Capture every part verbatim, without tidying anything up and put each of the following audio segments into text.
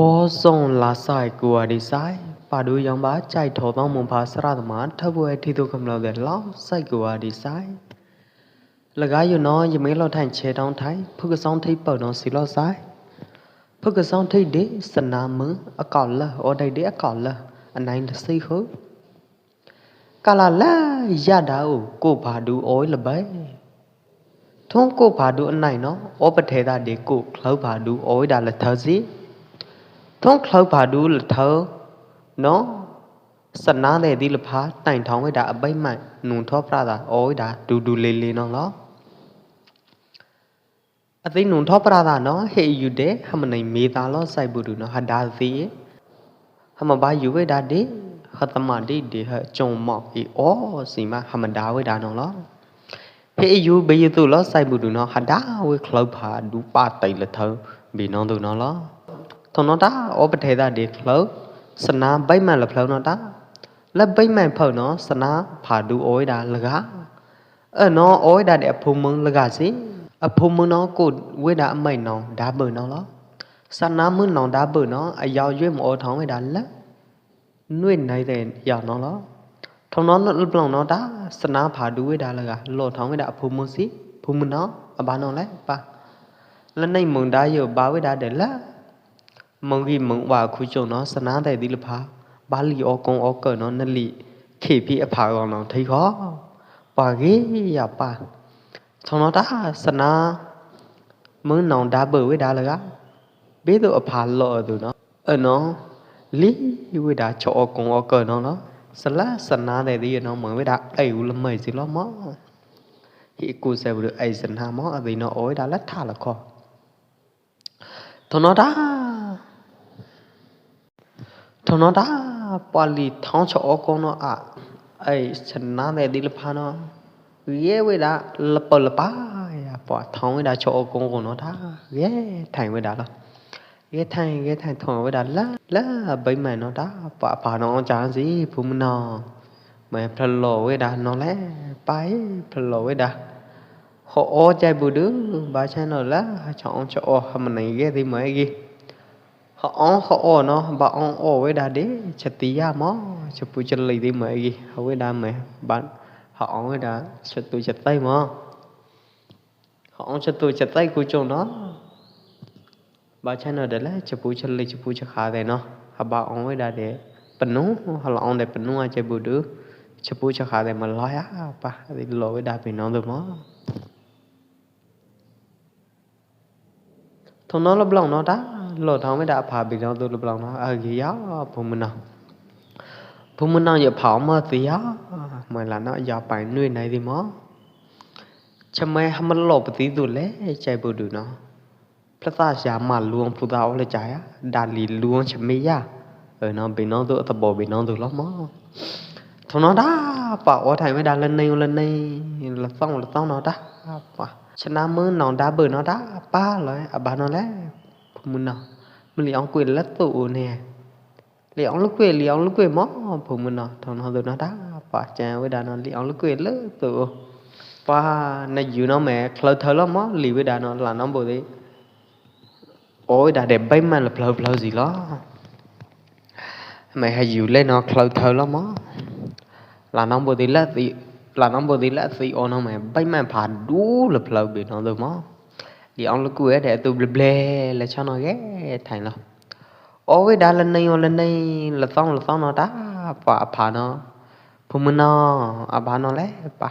Ơ song la sai kua di sai, pa du yong ba chai tho tong mung pha sra tma tha bu ai thi tu kham lau de lau sai kua di sai. Laga yu no yemi lo thang che tong thai, phu ka song thi pau no si lo sai. Phu ka song thi de sana mơ, a kau la, o dai de a kau la, a nai la si hu. Kala la ya da u, ko pha du oi la bai. Thong ko pha du anai no, o pa the da de ko khleu pha du oi da la theu si. Thong khleu pha du la theu no, sana de di la pha, tai thong wei da a bai mai, nung tho pra da oi da du du le le no lo. A ti nung tho pra da no, he yu de, ha ma nai mi da lo sai bu du no, ha da ti. Ha ma ba yu wei da de, ha ta ma de de, ha chong mo i o si ma, ha ma da wei da no lo. He yu be yu tu lo sai bu du no, ha da wei khleu pha du pa tai la theu bi no du no lo. Thong no ta, o pa the da de khleu, sana bai mai la phleu no ta. La bai mai pheu no, sana pha du oi da la ga. Ơ no, oi da de a phu mưng la ga si. A phu mưng no ko wei da mai no da bơ no lo. Sana mưng no da bơ no, a yau yue mo o thong wei da la. Nui nai de yau no lo. Thong no no lu plong no da, sana pha du wei da la ga. Lo thong wei da a phu mưng si, phu mưng no, a ba no le, pa. La nai mưng da yo ba wei da de la. Mong gi mong wa khu chong no, sana de di la pha. Ba li o kong o kơ no, na li khi phi a pha gong no, thei kho. Pa gi ya pa. Thong no ta, sana mong no da bơ wei da la ga. Be du a pha lo du no. Ơ no, li wei da cho o kong o kơ no no. Sala sana de di no, mong wei da ai u la mai si lo mo. Hi ku se bu ai sana mo, a di no oi da la tha la kho. Thong no ta. Thong no ta, pa li thong cho o kong no a. Ai, sana de di la pha no. Ye wei da, la pa la pa ya, pa thong wei da cho o kong kong no ta. Ye thai wei da lo. Ye thai, ye thai thong wei da la, la bai mai no ta. Pa pa no cha si, phu mưng no. Mai phlalo wei da no le, pa e phlalo wei da. Ho o chai bu du, ba chai no la, ha cha ong cha o, ha ma nai ge di mai gi. Ha ong ha o no, ba ong o wei da de, cha ti ya mo, cha pu cha li di mai gi. Ha wei da mai, ba ha ong wei da, cha tu cha tai mo. Ha ong cha tu cha tai ku chong no. Ba chai no de le, cha pu cha li, cha pu cha kha de no. Ha ba ong wei da de, panu, ha la ong de panu a chai bu du. Cha pu cha kha de ma lo ya, pa, di lo wei da pi no du mo. Thong no lo blong no ta, lo thong wei da pha pi no du lo blong no, a gi ya, phu mưng no. Phu mưng no ya pha ma ti ya, mai la no ya pai nui nai di mo. Cha mai ha ma lo pa ti du le, chai bu du no. Phlata sia ma luang phu da o le cha ya, da li luang cha me ya. Ơ no, bi no du, ta bo bi no du lo mo. Thong no da, pa o thai wei da la nai, la nai, la tong, la tong no da, pa. Sana mơ no da bơ no da, pa lo, a ba no le, phu mưng no. Mă li ong kue la tu ne. Li ong lu kue, li ong lu kue mo, phu mưng no, thong no du no da, pa cha wei da no, li ong lu kue la tu. Pa na yu no me, khleu theu lo mo, li wei da no, la no bu di. Oi, da de bai mai la phleu phleu si lo. Mai ha yu le no khleu theu lo mo. La no bu di la si, la no bu di la si o no mai bai mai pha du la phleu bi no du mo. Li ong lu kue de tu ble ble le cha no ge thai lo. Oi, da la nai o la nai la tong la tong no da pa pha no. Phu mưng no, a ba no le pa.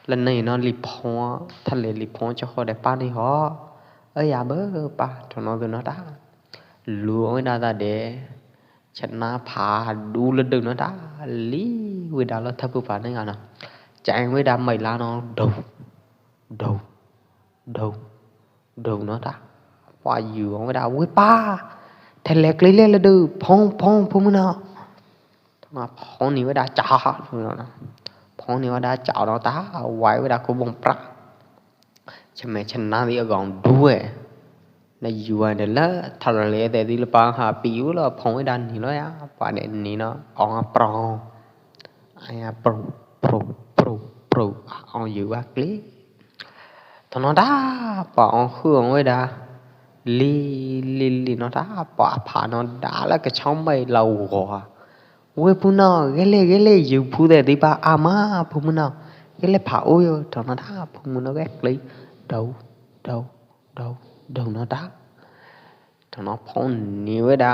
La nai no li phong, tha le li phong cha ho de pa ni ho. Ơ ya bơ pa, thong no du no da. Lu oi da da de. Chana pha du la du no da. Li wei da lo tha pu pa nai nga no. Chang wei da mai la no. Dou. Dou. Dou. Dou no da. Pa yu ong wei da. Wei pa. Thei le kli le la du. Phong, phong, phu mưng no. Thong no phong ni wei da cha. Phong ni wei da cha no ta. Wai wei da ko bong pra. Cha me chana di a gong du e. Na yu a de la, tha la le de di la pa ha pi u lo phong wei da ni lo ya. Pa de ni no. Ong a prong. Ai a prong, prong, prong, prong. Ong yu a kli. Thong no da, pa ong hu ong wei da. Li, li, li no ta, pom a pha no da la ka chong bai la wa. Wei phu no, ge le, ge le, yu phu de di ba a ma phu mu no. Ge le pha u yo, to no ta, phu mu no ge kli. Dau, dau, dau, dau no ta. Thong no phong ni wei da,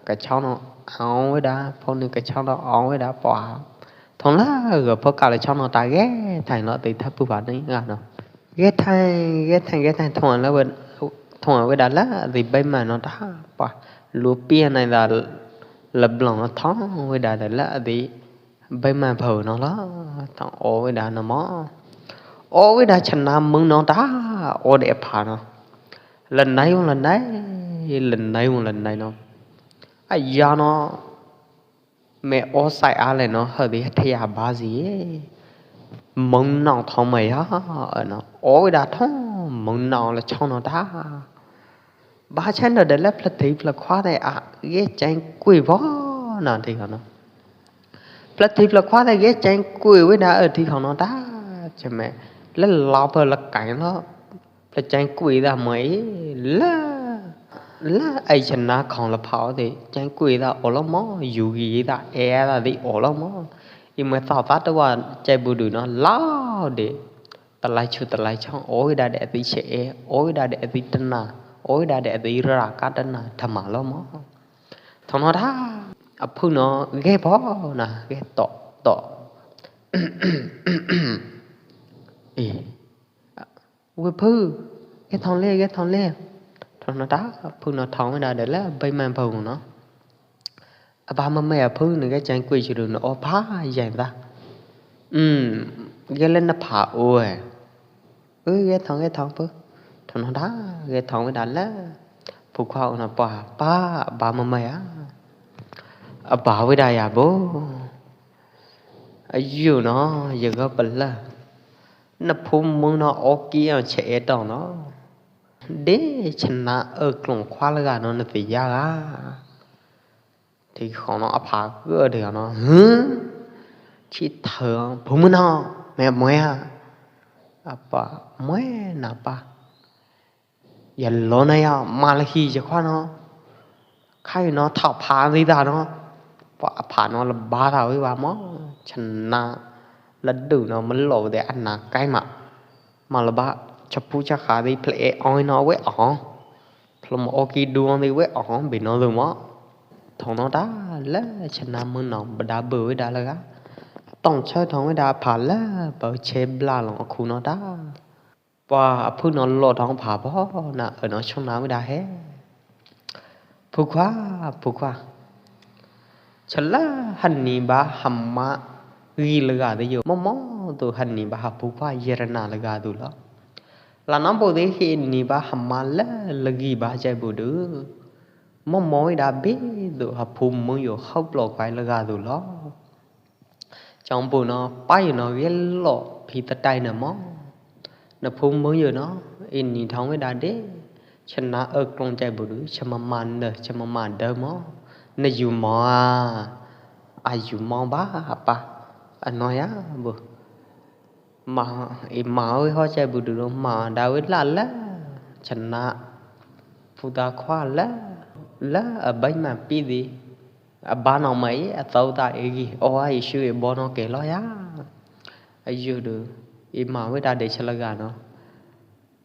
ka chong no ong wei da, phong ni ka chong no ong wei da, pom a. Thong la, gơ pho ka la chong no ta ge, thai no ti tha pu ba ni ga no. Ge thai, ge thai, ge thai, thong la wei, thong wei da la, di bai ma no ta, pom a. Lu pia nai da, la blong no thong wei da da la, di bai ma phau no la, thong o wei da no mo. O wei da chana mung no ta, o de pha no. Lăn nai wung lăn nai, lăn nai wung lăn nai no. A ya no, me o sai a le no, hơi di thia ba zi. Mung no thong me ya, no. O wei da thong, mung no la chong no ta. Ba chen da de la pla thi pla khua de a, ge chang kui bo, na thi no. Pla thi pla khua de ge chang kui wei da, ơ, thi no ta, che me. La la pa la kai lo. Pla chang kui da mai, la, la, ai chana khong la phao de, chang kui da o lo mo, yu gi da, e da di o lo mo. I mai thao ta ta wa, chai bu du no, lao de. Ta lai chu ta lai chong, o da de ti che e, o da de ti tana, o da de ti ra ka tana, tha ma lo mo. Thong no da, a phu no, ge bo na, ge to, to. E. Wei phu, ge thong le, ge thong le. Thong no ta, phu no thong wei da de la, bai man phu no. A ba ma mai a phu no ge chang kui chu no, o pha yang ta. Um, ge le na pha o e. Ui, ge thong, ge thong phu. Thong no ta, ge thong wei da la. Phu khua o no pa, pa, a ba ma mai a. A ba wei da ya bo. A yu no, ye ge pa la. Na phu mung no o ki a che e tong no. De chana ơ klong khua la ga no na ti ya ga. Thi khong no a pha gơ de no. Hứ. Chi thơ phu mung no, me moe a. A pa, moe na pa. Ya lo na ya, ma la hi je khua no. Khai no thao pha di da no. Pa pha no la ba da wei ba mo. Chana la du no ma lo de a na kai ma. Ma la ba cha pu cha kha di phle e oi no wei ong. Phle ma o ki du ong di wei ong bi no du mo. Thong no ta la chana mung no ba da bu wei da la ga. Tong chau thong wei da pha la ba che bla long khu no ta. Pa a phu no lo thong pha bo na, ơ no chong na wei da he. Phu khua, phu khua. Cha la han ni ba ham ma gi la ga de yo. Mo mo tu han ni ba ha phu khua ye ra na la ga du lo. La na bo de he ni ba ham ma la la gi ba chai bu du. Mo mo wei da be du ha phu mung yo hau plo khua la ga du lo. Chong bu no, pa yu no, ge lo, phi ta tai na mo. Na phu mung yu no, i ni thong wei da de. Chana ơ klong chai bu du, cha ma ma de, cha ma ma de mo. Na yu mo a. A yu mo ba, pa. A no ya, bu. Ma, i ma wei ho chai bu du no, ma da wei la la. Chana. Phu ta khua la. La, a bai ma pi di. A ba no mai, a tau ta e gi, o a i shu e bo no ke lo ya. A yu du, i ma wei da de cha la ga no.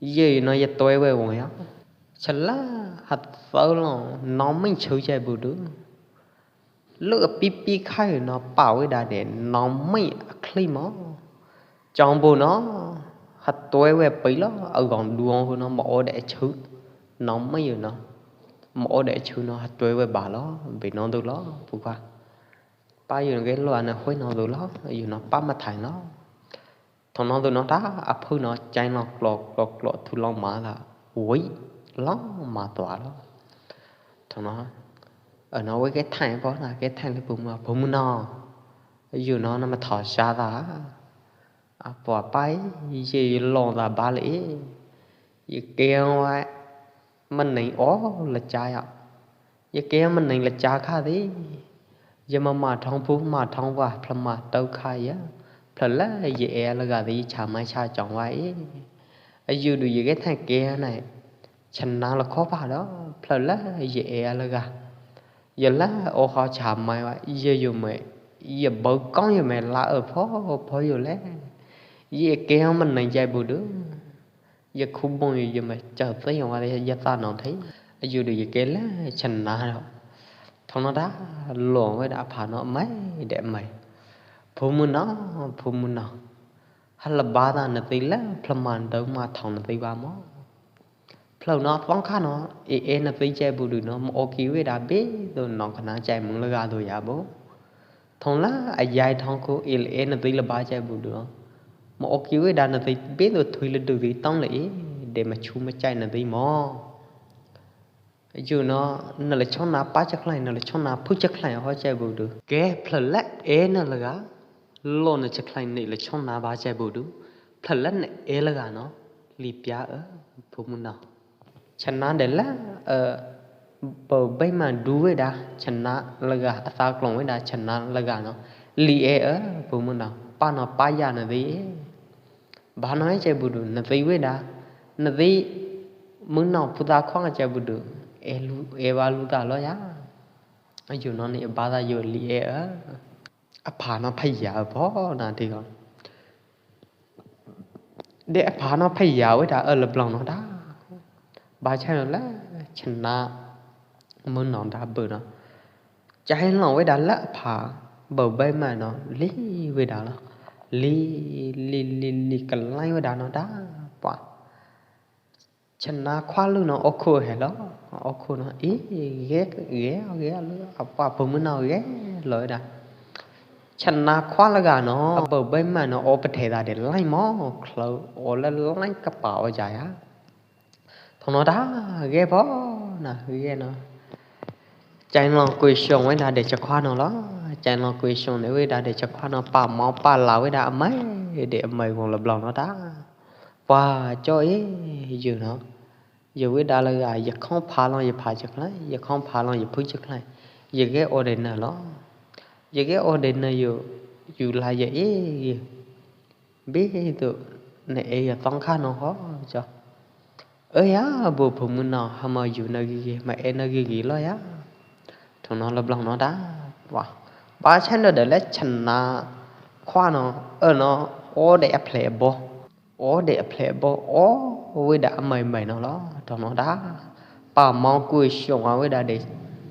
Ye no ye toi wei wong ya. Cha la, ha tau lo, no mai chu chai bu du. Lu a pi pi khai no pa wei da de, no mai a kli mo. Chong bu no, ha tuai wei pi lo, a gong duong hu no, ma o de chu, no mai yu no. Ma o de chu no, ha tuai wei ba lo, bi no du lo, phu khua. Pa yu no ge lo, a na hui no du lo, yu no pa ma thai lo. Thong no du no ta, a phu no, chai no, klok, klok, klok, thu long ma la, ui, long ma tua lo. Thong no, a no wei ge thai bo na, ge thai le phu mu, phu mu no. Yu no, na ma tho sha ta. A pua pai, ye long ta ba le, ye keng wai, ma neng o la cha ya. Ye keng ma neng la cha kha di. Ye ma ma thong phu, ma thong wa, phla ma tau kha ya. Phla la ye e la ga di cha mai cha chong wai. A yu du ye ge thang keng nai. Chhana lo khópha do, plhao la ye e a la ga. Yo la o ho cha mai wa, ye yo me, ye bau kong yo me la e pho, pho yo le. Ye ke ho man nai jai bu du. Ye khu bong yo ye me cha te yo wa ye ta no thei. Yo du ye ke la chhana do. Thong no da lo we da pha no mai de mai. Phu mu no, phu mu no. Ha la ba da na tei la, plhao man dau ma thong na tei ba mo. Plhao no tong kha no, e e na tei jai bu du no, mo o ki we da be do nong kha na jai mung la ga do ya bo. Thong la a yai thong khu e e na tei la ba jai bu du no. Mo o ki we da na tei be do thui la du ki tong la e, de ma chu ma jai na tei mo. Yu no, na la chong na pa cha khlai, na la chong na phu cha khlai ho jai bu du. Ke plhao la e na la ga, lo na cha khlai ni la chong na ba jai bu du. Plhao la na e la ga no, li pia e, phu mu no. Chhana de la, e, bau bai ma du we da, chhana la ga, a ta klong we da, chhana la ga no. Li e e, phu mu no. Pa no pa ya na de e. Ba no e jai bu du, na tei we da. Na tei mung no phu ta khong jai bu du. E lu, e ba lu ta lo ya. Yu no ni ba da yo li e e. A pha no pha ya pho na ti ko. De a pha no pha ya we da e la blong no da. Ba chai no la chhana mung no da bu no. Chai long we da la pha bau bai ma no li we da lo. Li, li, li, li ka lai we da no da. Pua. Chhana khua lu no o khu he lo. O khu no i ge, ge, ge lu. A pua phu mu no ge lo we da. Chhana khua la ga no. Bau bai ma no o pa the da de lai mo. Khlou o la lai ka pa o ja ya. Thong no da, ge pho, na, ge no. Chai long kui shong we da de cha khua no lo. Chai long kui shong de we da de cha khua no pa mo pa la we da mai de mai gong la blong no da. Pua cho e, yu no. Yu we da la ga, ye khong pha long ye pha cha khlai, ye khong pha long ye phu cha khlai. Ye ge o de na lo. Ye ge o de na yu, yu la ye e, yu. Bi tu, na e ya tong kha no ho, cho. Ơ ya, bu phu mu no, ha ma yu na gi gi, ma e na gi gi lo ya. Thong no la blong no da, wa. Ba chai no de le chhana khua no, ơ no, o de a phle bo. O de a phle bo, o, we da a mai mai no lo, thong no da. Pa mong kui shong a we da de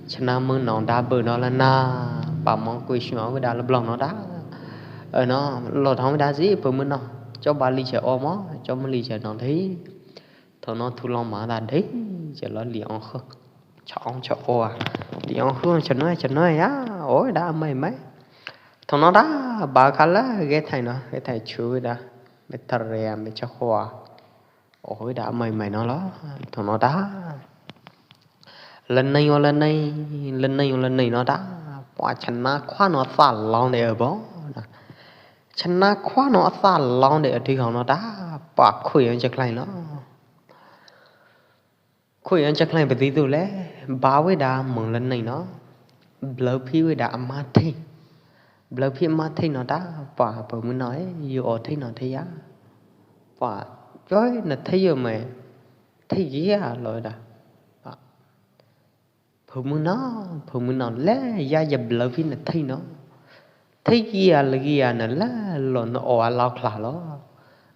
chhana mung no da bu no la na. Pa mong kui shong a we da la blong no da. Ơ no, lo thong we da si, phu mu no. Cho ba li che o mo, cho mu li che no de. Thong no thu long ma da de, che lo li ong khu. Cha ong cha o a. Li ong khu cha noi, cha noi ya. O da mai mai. Thong no da, ba kha la, ge thai no, ge thai chu we da. Me thar re a, me cha khua. Ôi, da mai mai no lo, thong no da. Lân nai, lân nai, lân nai, lân nai no da. Pua chhana khua no sa long de bo. Chhana khua no sa long de thi hong no da. Pua khui ang cha khlai no. Khui ang cha khlai pa ti tu le. Ba we da mong lân nai no. Blơ phi we da ama thi. Blơ phi ama thi no da. Pua phu mu no e, yu o thi no thi ya. Pua, choi na thi yu mai. Thi ya lo da. Phu mu no, phu mu no le, ya ya blơ phi na thi no. Thi ya le ya na la, lo no o a lao khla lo.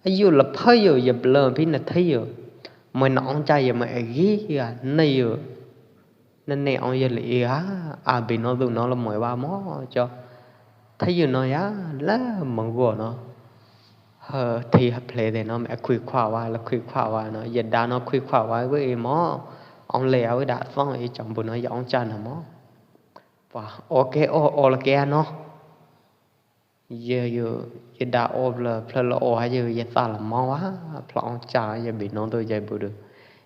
Yu la pha yu ya blơ phi na thi yu. Mai na ong cha ya mai a gi ya, na yu. Na ne ong ya le ya, a bi no du no la mai wa mo cho. Thi yu no ya, la mong go no. Hơ, thi hơ phle de no, mẹ khui khua wa, la khui khua wa no, ya da no khui khua wa, we i mo. Ong le a we da song i chong bu no, ya ong cha no mo. Wa, o ke o, o la ke a no. Ya yu, ya da o la, phle la o ha yu, ya sa la mo wa, phle ong cha, ya bi no du ya bu du.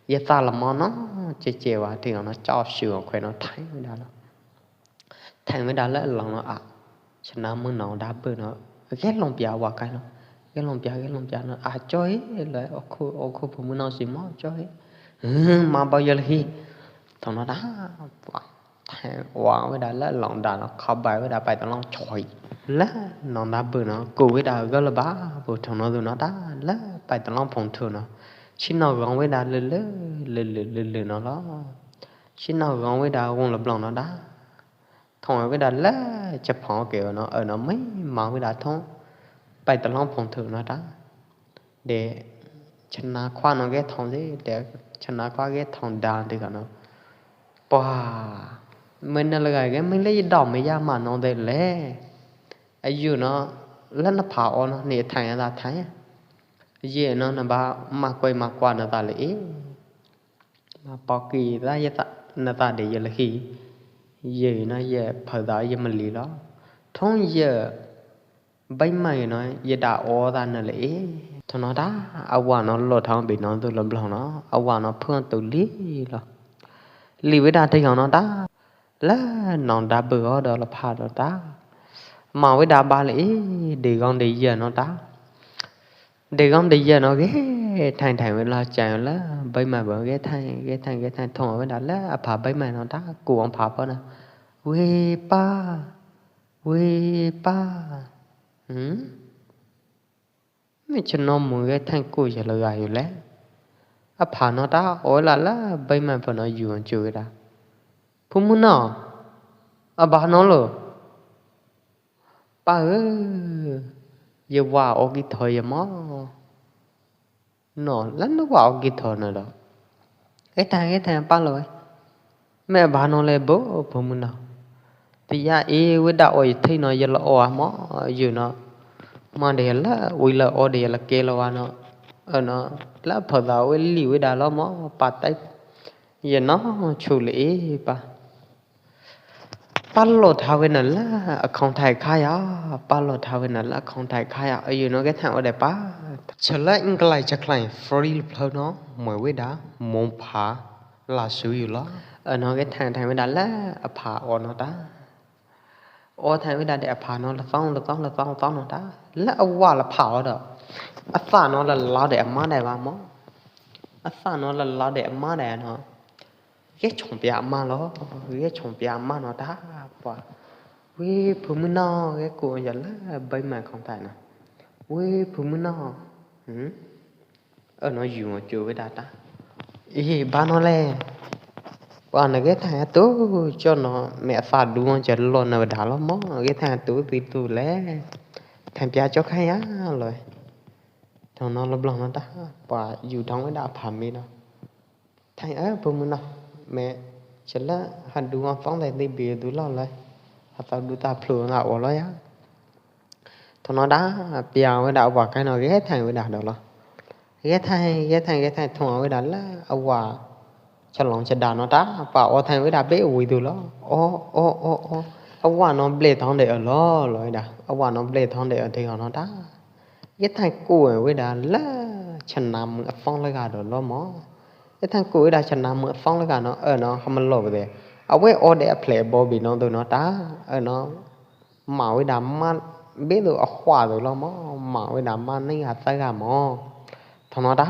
Ya sa la mo no, che che wa, thi no, chao shu, khue no, thai we da lo. Thang we da la long no a. Chhana mung no da bu no. Ge long pia wa kai no. Ge long pia, ge long pia no. A choi la o khu, o khu phu mu no si mo choi. Hmm, ma bao ya la hi. Thong no da. Wa. Thang wa we da la long da no. Kha bai we da pai ta long choi. La no da bu no. Ku we da ga la ba. Bu thong no du no da. La pai ta long phong thu no. Sib noj goov web da lwm lwm, lwm lwm lwm lwm no los. Sib noj goov web da wong lo blong no da. Thong web da lawm chaphom ke no, aw no mai ma web da thong. Pai ta long phong thwm no da. De chana khuam no ke thong de, de chana khuam ke thong da de ka no. Pua, mai na lawm ke mai le dom mai ya ma no de le. Ayu no, lawm na pha o no, ni thang da thang. Ye no na ba ma koi ma kua na ta le e. Ma pau ki ta ye ta na ta de ye la hi. Ye no ye phau da ye ma li lo. Thong ye bai mai no ye da o ta na le e. Thong no da, a wa no lo thang bi no tu lo blong no. A wa no phun tu li lo. Li wei da te yong no da. Lawm nong da bơ o do la pha no ta. Ma wei da ba le e, de gong de ye no ta. De gong de ye no ge thang thang wei la chang la, bai mai bơ ge thang, ge thang, ge thang thong wei da la, a pha bai mai no ta, ku ong pha po na. Wei pa, wei pa. Hmm? Mai chano mu ge thang ku ya la ga yu le. A pha no ta, oi la la, bai mai pa no yu chu ge da. Phu mu no, a ba no lo. Pa ơ, ye wa o ki thoi ye mo. No, la no wa o ki thoi no lo. Ge thang, ge thang pa lo. Mai a ba no le bo, phu mu no. Ti ya i wei da o i thei no ye la o a mo, yu no. Ma de la, wei la o de la ke lo wa no. Ơ no, la pha da wei li wei da lo mo, pa tai. Ye no, chu le i pa. Pa lo tha wei na la, a khong thai kha ya, pa lo tha wei na la, a khong thai kha ya, a yu no ge thang o de pa. Cha la ing klai cha klai, free le phleu no, moi wei da, mong pha, la su yu lo. Ơ no ge thang thang wei da la, a pha o no ta. O thang wei da de a pha no la tong, la tong, la tong, la tong no ta. La a wa la pha o do. A sa no la la de a ma de wa mo. A sa no la la de a ma de no. Ge chong pia ma lo, ge chong pia ma no ta pua. Wei phu mu no, ge ku ya la bai mai khong thai no. Wei phu mu no. Hmm? Ơ no yu ngo chu wei da ta. I ba no le. Pua na ge thang tu, cho no me fa du ngo cha lo na da lo mo, ge thang tu ti tu le. Thang pia cho khai ya lo. Thong no lo blong no ta, pua yu thong wei da pha mi no. Thang a phu mu no, me cha la ha du ngo phong dai ti bi du lo le. Ha ta du ta phleu na o lo ya. Thong no da, pia wei da wa kai no ge thang wei da do lo. Ge thang, ge thang, ge thang thong wei da la, a wa. Cha long cha da no ta, pa o thang wei da be wei du lo. O, o, o, o. A wa no ble thong de a lo, lo wei da. A wa no ble thong de a de no ta. Ye thang ku wei da la, chana mu a phong la ga do lo mo. Ye thang ku wei da chana mu a phong la ga no, ơ no, ha ma lo de. A wei o de a phle bo bi no du no ta, ơ no. Ma wei da ma, be du a khua du lo mo, ma wei da ma ni a ta ga mo. Thong no da,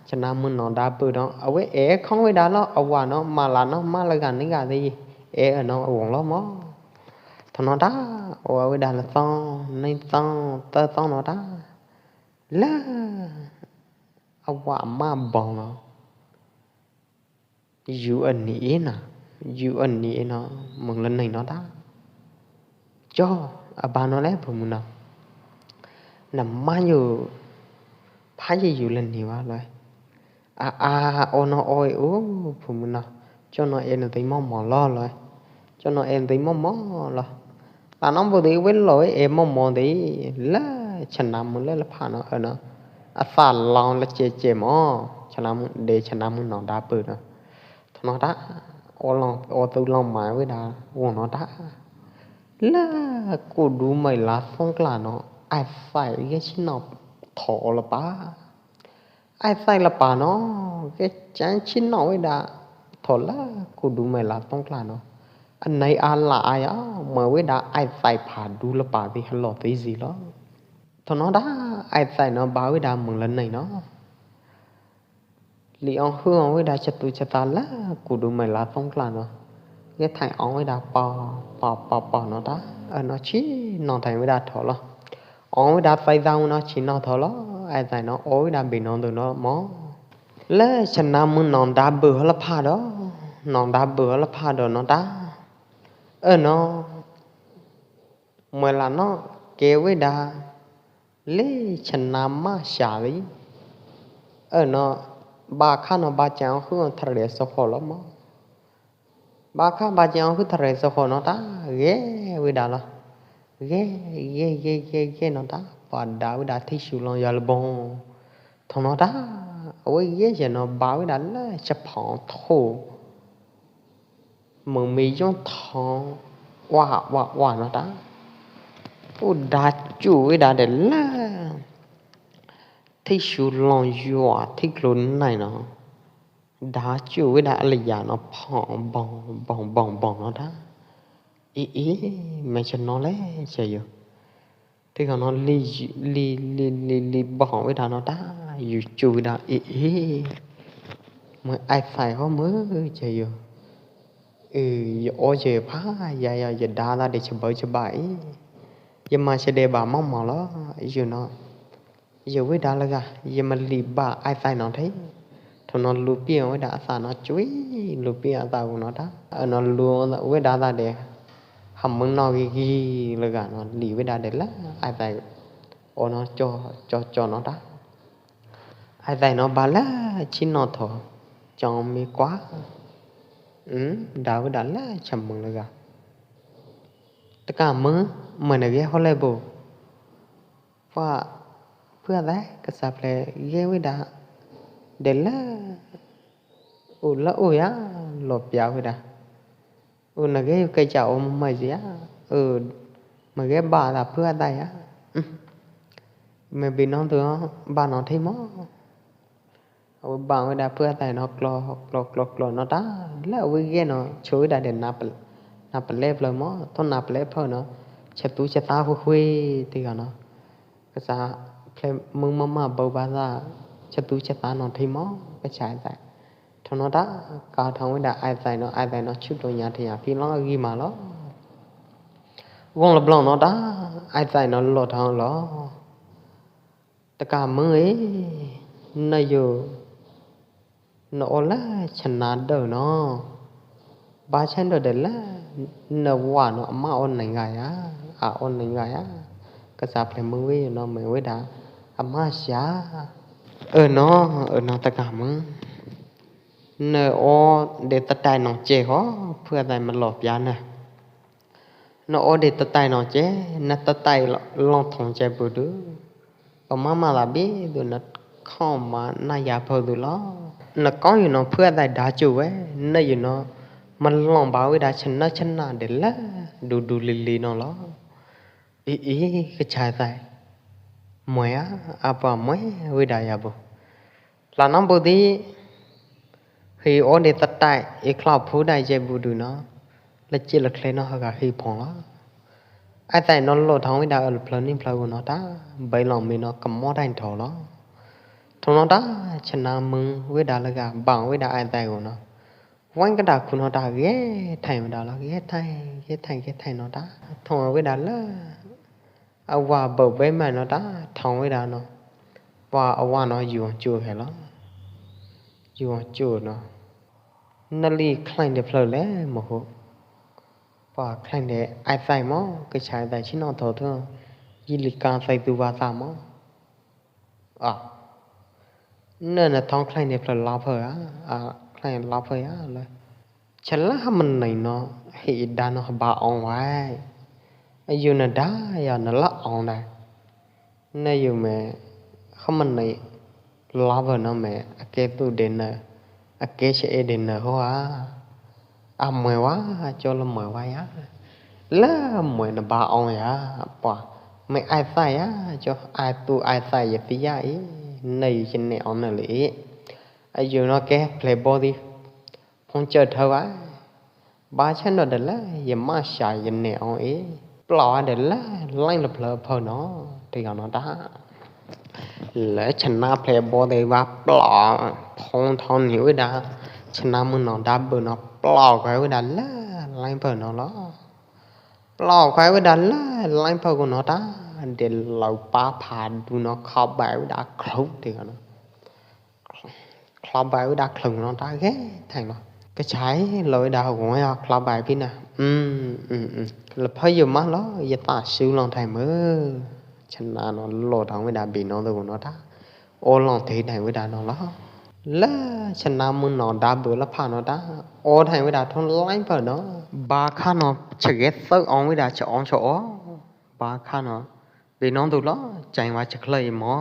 chana mu no da pu no, a wei e khong wei da lo, a wa no, ma la no, ma la ga ni ga de, e ơ no, a wong lo mo. Thong no da, o wei da la tong, ni tong, ta tong no da. La, a wa ma bong lo. Yu a ni i no, yu a ni i no, mong la ni no da. Cho, a ba no le phu mu no. Na ma yu, pha ye yu la ni wa lo. A, a, o no oi u, phu mu no. Cho no e no dei mo mo lo lo. Cho no e dei mo mo lo. La no bu dei wei lo e mo mo dei. La chana mu le la pha no, ơ no. A sa long la che che mo. Chana mu de chana mu no da pu no. Thong no da. O long, o tu long mai wei da. Wong no da. La ku du mai la phong kla no. Ai sai ye chi no tho la pa. Ai sai la pa no, ke chan chi no wei da, tho la ku du mai la tong kla no. An nai a la a ya, mai wei da ai sai pha du la pa ti ha lo ti zi lo. Tho no da, ai sai no ba wei da mong la nai no. Li ong hu ong wei da cha tu cha ta la ku du mai la tong kla no. Ye thai ong wei da pa, pa, pa, pa no da. Ơ no chi no thai wei da tho lo. Ong wei da sai dang no chi no tho lo. Ai sai no o wei da bi no du no mo. Leh chana mui nong da beu hla pha do, nong da beu hla pha do no ta. Ơ no, mui la no, ke wei da, leh chana ma sha li. Ơ no, ba kha no ba chang khu thar le so kho lo mo. Ba kha ba chang khu thar le so kho no ta, ge wei da lo. Ge, ge, ge, ge, ge no ta, pa da wei da thi su long ya lo bong. Thong no ta, wei ge che no ba wei da leh cha phong tho. Mui mi yong thong, wa, wa, wa no ta. U da chu wei da de leh. Thi su long yua, thi klo nai no. Da chu wei da le ya no phong bong, bong, bong, bong no ta. I, i, me che no le, che yo. Thi kho no li, li, li, li, li bong wei da no ta, yu chu wei da, i, i. Mui ai sai ho mui che yo. Ơ, yo o che pha, ya, ya, ya da la de che bau che ba i. Ya ma che de ba mo mo lo, yo no. Yo wei da la ga, yo ma li ba ai sai no thei. Tho no lu pi wei da sa no chui, lu pi a sa u no ta. Ơ no lu wei da la de. Ham mung no gi gi la ga no li wei da de la ai sai. O no cho, cho, cho no ta. Ai sai no ba la chi no tho. Chong mi kwa. Hm, da wei da la cham mung la ga. Ta ka mui, mui na ge ho le bo. Wa, pua dai, ka sa ple ge wei da. De la, u la u ya, lo pia wei da. U na ge yu ke cha o ma ya. U, ma ge ba da pua dai ya. Hm. Me bi no tu ba no thi mo. Ơ, bang wei da pua dai no klo, klo, klo, klo no ta. La wei ge no, chu wei da de na pel, na pel le plo mo, to na pel le plo no. Cha tu cha ta hui hui ti ka no. Ka sa ple mung ma ma bau ba sa, cha tu cha ta no thi mo, ka cha ai sai. Tho no ta, ka thong wei da ai sai no, ai sai no chu to nya thi nya phi lo gi ma lo. Wong la blong no ta, ai sai no lo thong lo. Ta ka mui, na yo, na o la chana do no. Ba chan do de la, na wa no ma o nai ga ya, a o nai ga ya. Ka sa ple mui wei no me wei da, a ma sha. Ơ no, ơ no ta ka mui. Na o de ta tai no che ho, pua dai ma lo pia na. Na o de ta tai no che, na ta tai lo, long thong che bu du. Ơ ma ma la bi du na khong ma na ya phau du lo. Na kong yu no pua dai da chu wei, na yu no ma long ba wei da chana chana de la, du du li li no lo. I, i, ka cha sai. Mui a, a pa mui wei da ya bu. La no bu di, hi o de ta tai, i khlao phu dai je bu du no. La chi la khle no ha ga hi phong lo. Ai sai no lo thong wei da ơ la phlơ ni phlơ u no ta, bai long mi no ka mo dai tho lo. Thong no ta, chana mui wei da la ga, bang wei da ai sai u no. Wang ka da khu no ta ge thai wei da lo, ge thai, ge thai, ge thai no ta. Thong wei da la. A wa bau bai mai no ta, thong wei da no. Wa a wa no yu chu he lo. Yu chu no. Na li khlain de phlơ le mo ho. Pa khlain de ai sai mo, ka cha ai sai chi no tho tho. Yi li ka sai tu wa sa mo. A. Na na thong khlain de phlơ la phơ a. A, khlain la phơ a le. Cha la ha man nai no, hi da no ba ong wai. Yu na da ya na la ong da. Na yu me ha man nai la ba no me a ke tu de na, a ke che e de na ho a. A mui wa, cho la mui wa ya. La mui na ba ong ya, pa. Me ai sai ya, cho ai tu ai sai ya ti ya i. Na yu che ne ong na le i. A yu no ke ple bo di. Phong chơ thơ wa. Ba chăn no de la, ya ma sha ya ne ong e. Plo de la, lain la phlơ phơ no. Te yong no da. La chăn na ple bo de wa plo. Phong thon ni wei da. Chăn na mui no da bơ no plo ka wei da la, lain phơ no lo. Plo ka wei da la, lain phơ ko no da. De lau pa pha du no kho ba wei da khluk te yong no. khlap bai wai da khlöng no ta ge thain lo. Kchai lo wai da hu ya khlap bai pi na. Hm, hm, hm. Lo pha yo ma lo, ya ta su long thain mơ. Chna no lo dang wai da bi no do no ta. O long thei thain wai da no lo. Lo chna mơ no da bơ lo pha no ta. O thain wai da thon lain pha no. Ba kha no chge thơ ong wai da cha ong cha o. Ba kha no. Bi no do lo, chai wa cha khlei mo.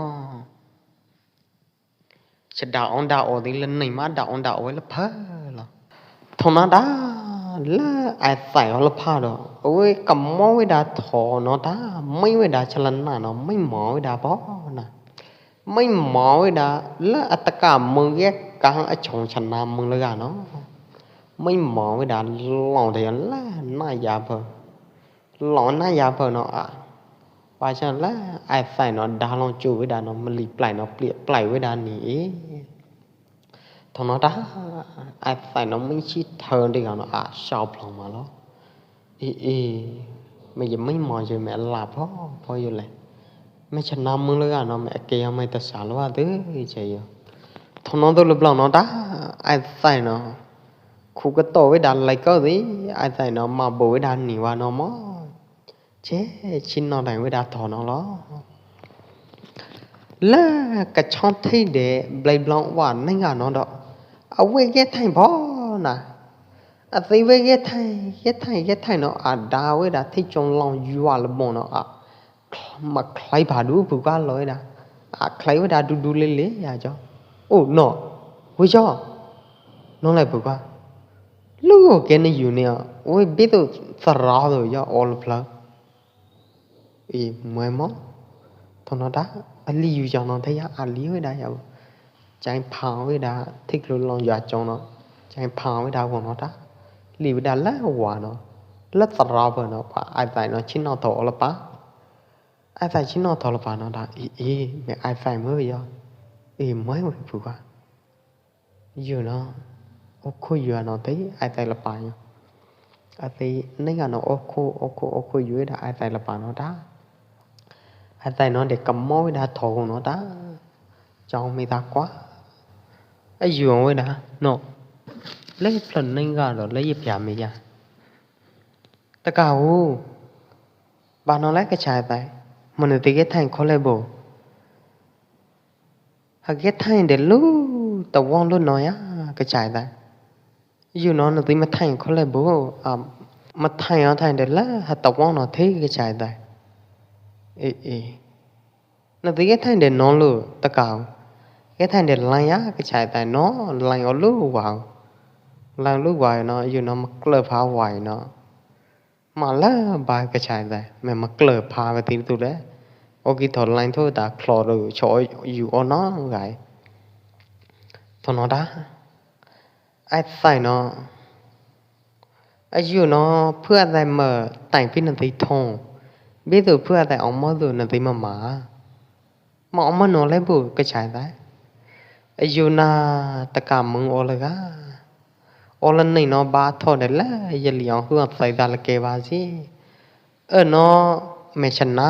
Cha da ong da o di lơ nai ma da ong da o lơ pha lo. Thon na da lơ ai thai o lơ pha lo. Oi, ka mo wai da tho no da, mai wai da cha lơ na no, mai mo wai da bo na. Mai mo wai da lơ a ta ka mơ ye ka a chong chna mơ lơ ga no. Mai mo wai da long de lơ na ya bo. Long na ya pha no a. Ba cha lơ ai thai no da long chu wai da no mli plai no pli plai wai da ni i. Thon no da ai thai no mli chi thơ di no a sao plong ma lo. I i. Me ye mli mo ye me la pho pho yo le. Me chna mơ lơ ga no me ke yo me ta sa lo a de che yo. Thon no do lo plong no da ai thai no. Khu ka to wai da lai ko di ai thai no ma bo wai da ni wa no mo. Che, chin no dang wai da tho no lo. Lơ ka chong thei de blai blong wa nai ga no do. A wai ge thai bo na. A thei wai ge thai, ge thai, ge thai no a da wai da thei chong long yua lơ mo no a. Ma khlai ba du bu ga lo wai da. A khlai wai da du du le le ya jo. O no. Wai jo. No lai bu ga. Lu ke ne yu ne a. Wai bi tu thara do ya o lơ phla. I, muai mo. Thon no da, a li yu yong no thei ya, a li wai da ya. Chang pha wai da, thik lu long ya chong no. Chang pha wai da wong no da. Li wai da la wa no. La thara bo no, pa ai thai no chin no tho o lơ pa. Ai thai chin no tho lơ pa no da. I, i, me ai thai mơ yo. I, muai wai phu wa. Yu no, o khu yu no thei, ai thai lơ pa yo. A thei nai ga no o khu, o khu, o khu yu da ai thai lơ pa no da. Ai thai no de ka mo wai da tho no da. Chong mi da kwa. A yu wai da, no. Lei plon nai ga lo, lei ye pia mi ya. Ta ka hu. Ba no lei ka chai thai. Mo ne ti ge thai kho le bo. Ha ge thai de lu ta wong lu no ya ka chai thai. Yu no no ti ma thai kho le bo, a, ma thai o thai de la ha ta wong no thei ka chai thai. E, e. No ti ge thai de no lu ta ka. Ge thai de la ya ka chai thai no, la o lu wa. La lu wa no, yu no ma klơ pha wa no. Ma la ba ka chai thai, me ma klơ pha ba ti tu le. O ki tho lain tho ta khlor ru cho yu o no gai. Thon no da. Ai thai no. A yu no, phư a thai ma tai pi na ti thong. Bi tu phư a thai ong mo tu na ti ma ma. Ma ong mo no le bu ka chai thai. A yu na ta ka mung o lơ ga. O lơ nei no ba tho de la, ya li ong hu a thai da lơ ke ba si. Ơ no, me chna.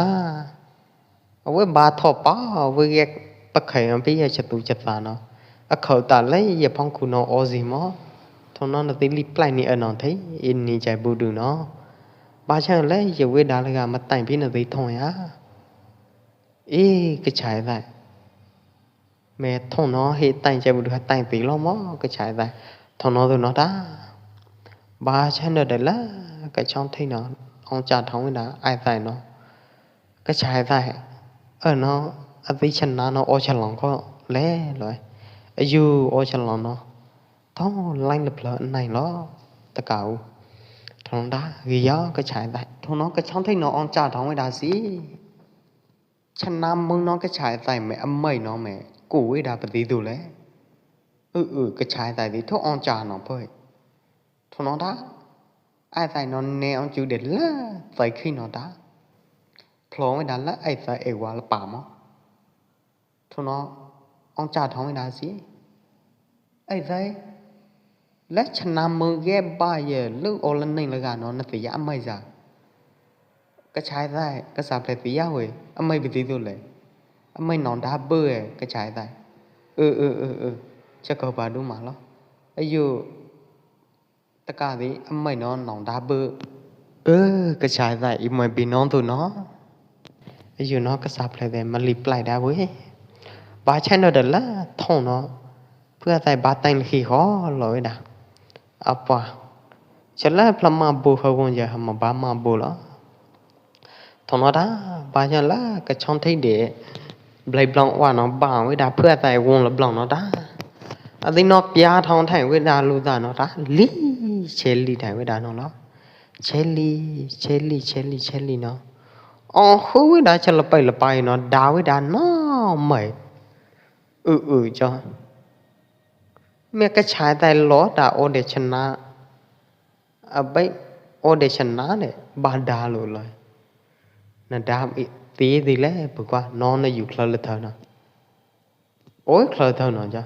A wai ba tho pa, a wai ge pa khai ong pi ya cha tu cha ta no. A khâu ta le ya phong khu no o si mo. Thon no na ti li plai ni ơ no thei, in ni chai bu du no. Ba cha le ya wai da lơ ga ma tai pi na ti thong ya. Ê, ka chai thai. Me thong no he tai chai bu du ha tai ti lo mo, ka chai thai. Thong no tu no ta. Ba chai no de la, ka chong thei no, ong cha thong wai da, ai thai no. Ka chai thai. Ơ no, a ti chna no o cha long ko le lo. A yu o cha long no. Thong lain lơ phla nai lo. Ta ka u. Thong da, gi yo, ka chai thai. Thong no, ka chong thei no, ong cha thong wai da si. Chna mung no ka chai thai me, a mai no me, ku wai da pa ti tu le. Ư, ư, ka chai thai ti, tho ong cha no poi. Thon no da, ai thai no ne ong chu de la, thai khi no da. Phlong wai da la, ai thai e wa la pa mo. Thon no, ong cha thong wai da si. Ai thai. La chna mung ge ba ye, lu o la ning la ga no, na ti ya mai za. Ka chai thai, ka sa ple ti ya wai, a mai bi ti tu le. A mai no da bơ e, ka chai thai. Ư, ư, ư, ư. Cha kơ ba du ma lo. Ayuh, ta ka di, amai no nong da bơ. Ơ, kơ chai dai i mai bi nong tu no. Ayuh no kơ sa plai dai ma li plai da bơ. Ba chai no da la thong no. Pua dai ba tang khi ho lo da. Apa. Cha la pla ma bu ha wong ja ma ba ma bu lo. Thong no da, ba ja la kơ chong thei de. Blai blong wa no ba wei da pua tai wong la blong no da. A di no pia thong thai wei da lu da no da. Li, che li thai wei da no lo. Che li, che li, che li, che li no. Ong hu wei da cha la pai la pai no da wei da no mai. Ư ư cho. Mẹ kơ chai tai lo da o de chana. A bai, o de chana ne, ba da lo loi. Na da i, ti di le, bu kwa, no na yu khlơ le thơ no. Ôi khlơ thơ no ja.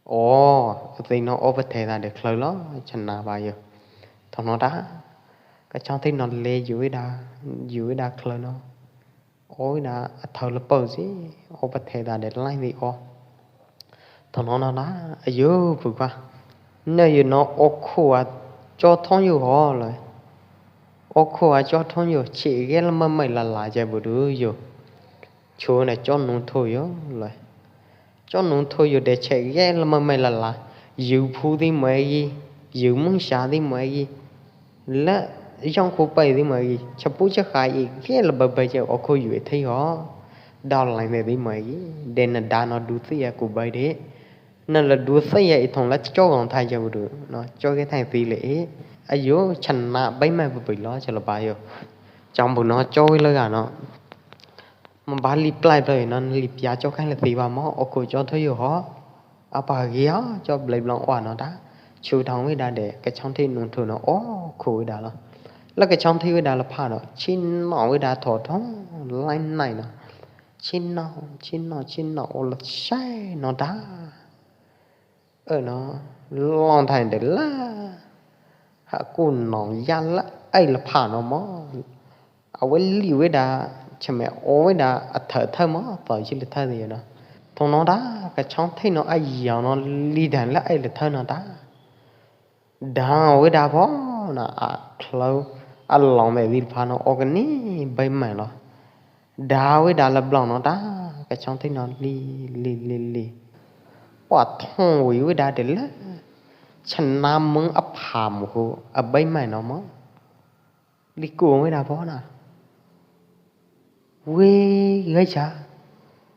O, ti no o ba the da de khlơ lo, chana ba yo. Thong no da. Kơ chong ti no le yu da, yu da khlơ no. Ôi na, a thơ la pơ si, o ba the da de lai di o. Thong no na na, ayuh, bu kwa. Na yu no o khu a, cho thong yu ho loi. O khu a cho thong yu, che ge la ma mai la la ja bu du yu. Chu na cho nung thu yu loi. Cho nung thu yu de che ge la ma mai la la. Yu phu di mai gi, yu mung sha di mai gi. La yong khu pai di mai gi. Cha pu cha khai i ge la ba bai che o khu yu e thei ho. Dao lai ne di mai gi. De na da no du si ya khu bai de. Na la du si ya i thong la cho gong thai ja bu du. No, cho ge thai si le i. Ayuh, chana bai mai bu bai lo cha la ba yo. Chong bu no cho i la ga no. Ma ba li plai plai no li pia cho khai la si ba mo, o khu cho thu yu ho. A pa gi ho, cho blai blong wa no da. Chu thong wei da de, kơ chong thi nung thu no, o khu wei da lo. La kơ chong thi wei da la pha no, chi no wei da tho thong, lai nai no. Chi no, chi no, chi no, o la sai no da. Ơ no, long thai de la. Ha ku nong ya la, ai la pha no mo. A wei li wei da, cha me o wei da, a thơ thơ mo, tơ chi la thơ di no. Thong no da, kơ chong thi no, a yau no, li dan la, ai la thơ no da. Da wei da pho, na, a khlơ, a long de di pha no, o kơ ni, bai mai lo. Da wei da la blong no da, kơ chong thi no li, li, li, li. Wa thong wei wei da de la. Chana mung a pha mu hu, a bai mai no mo. Li ku wei da pho na. Wei gai cha,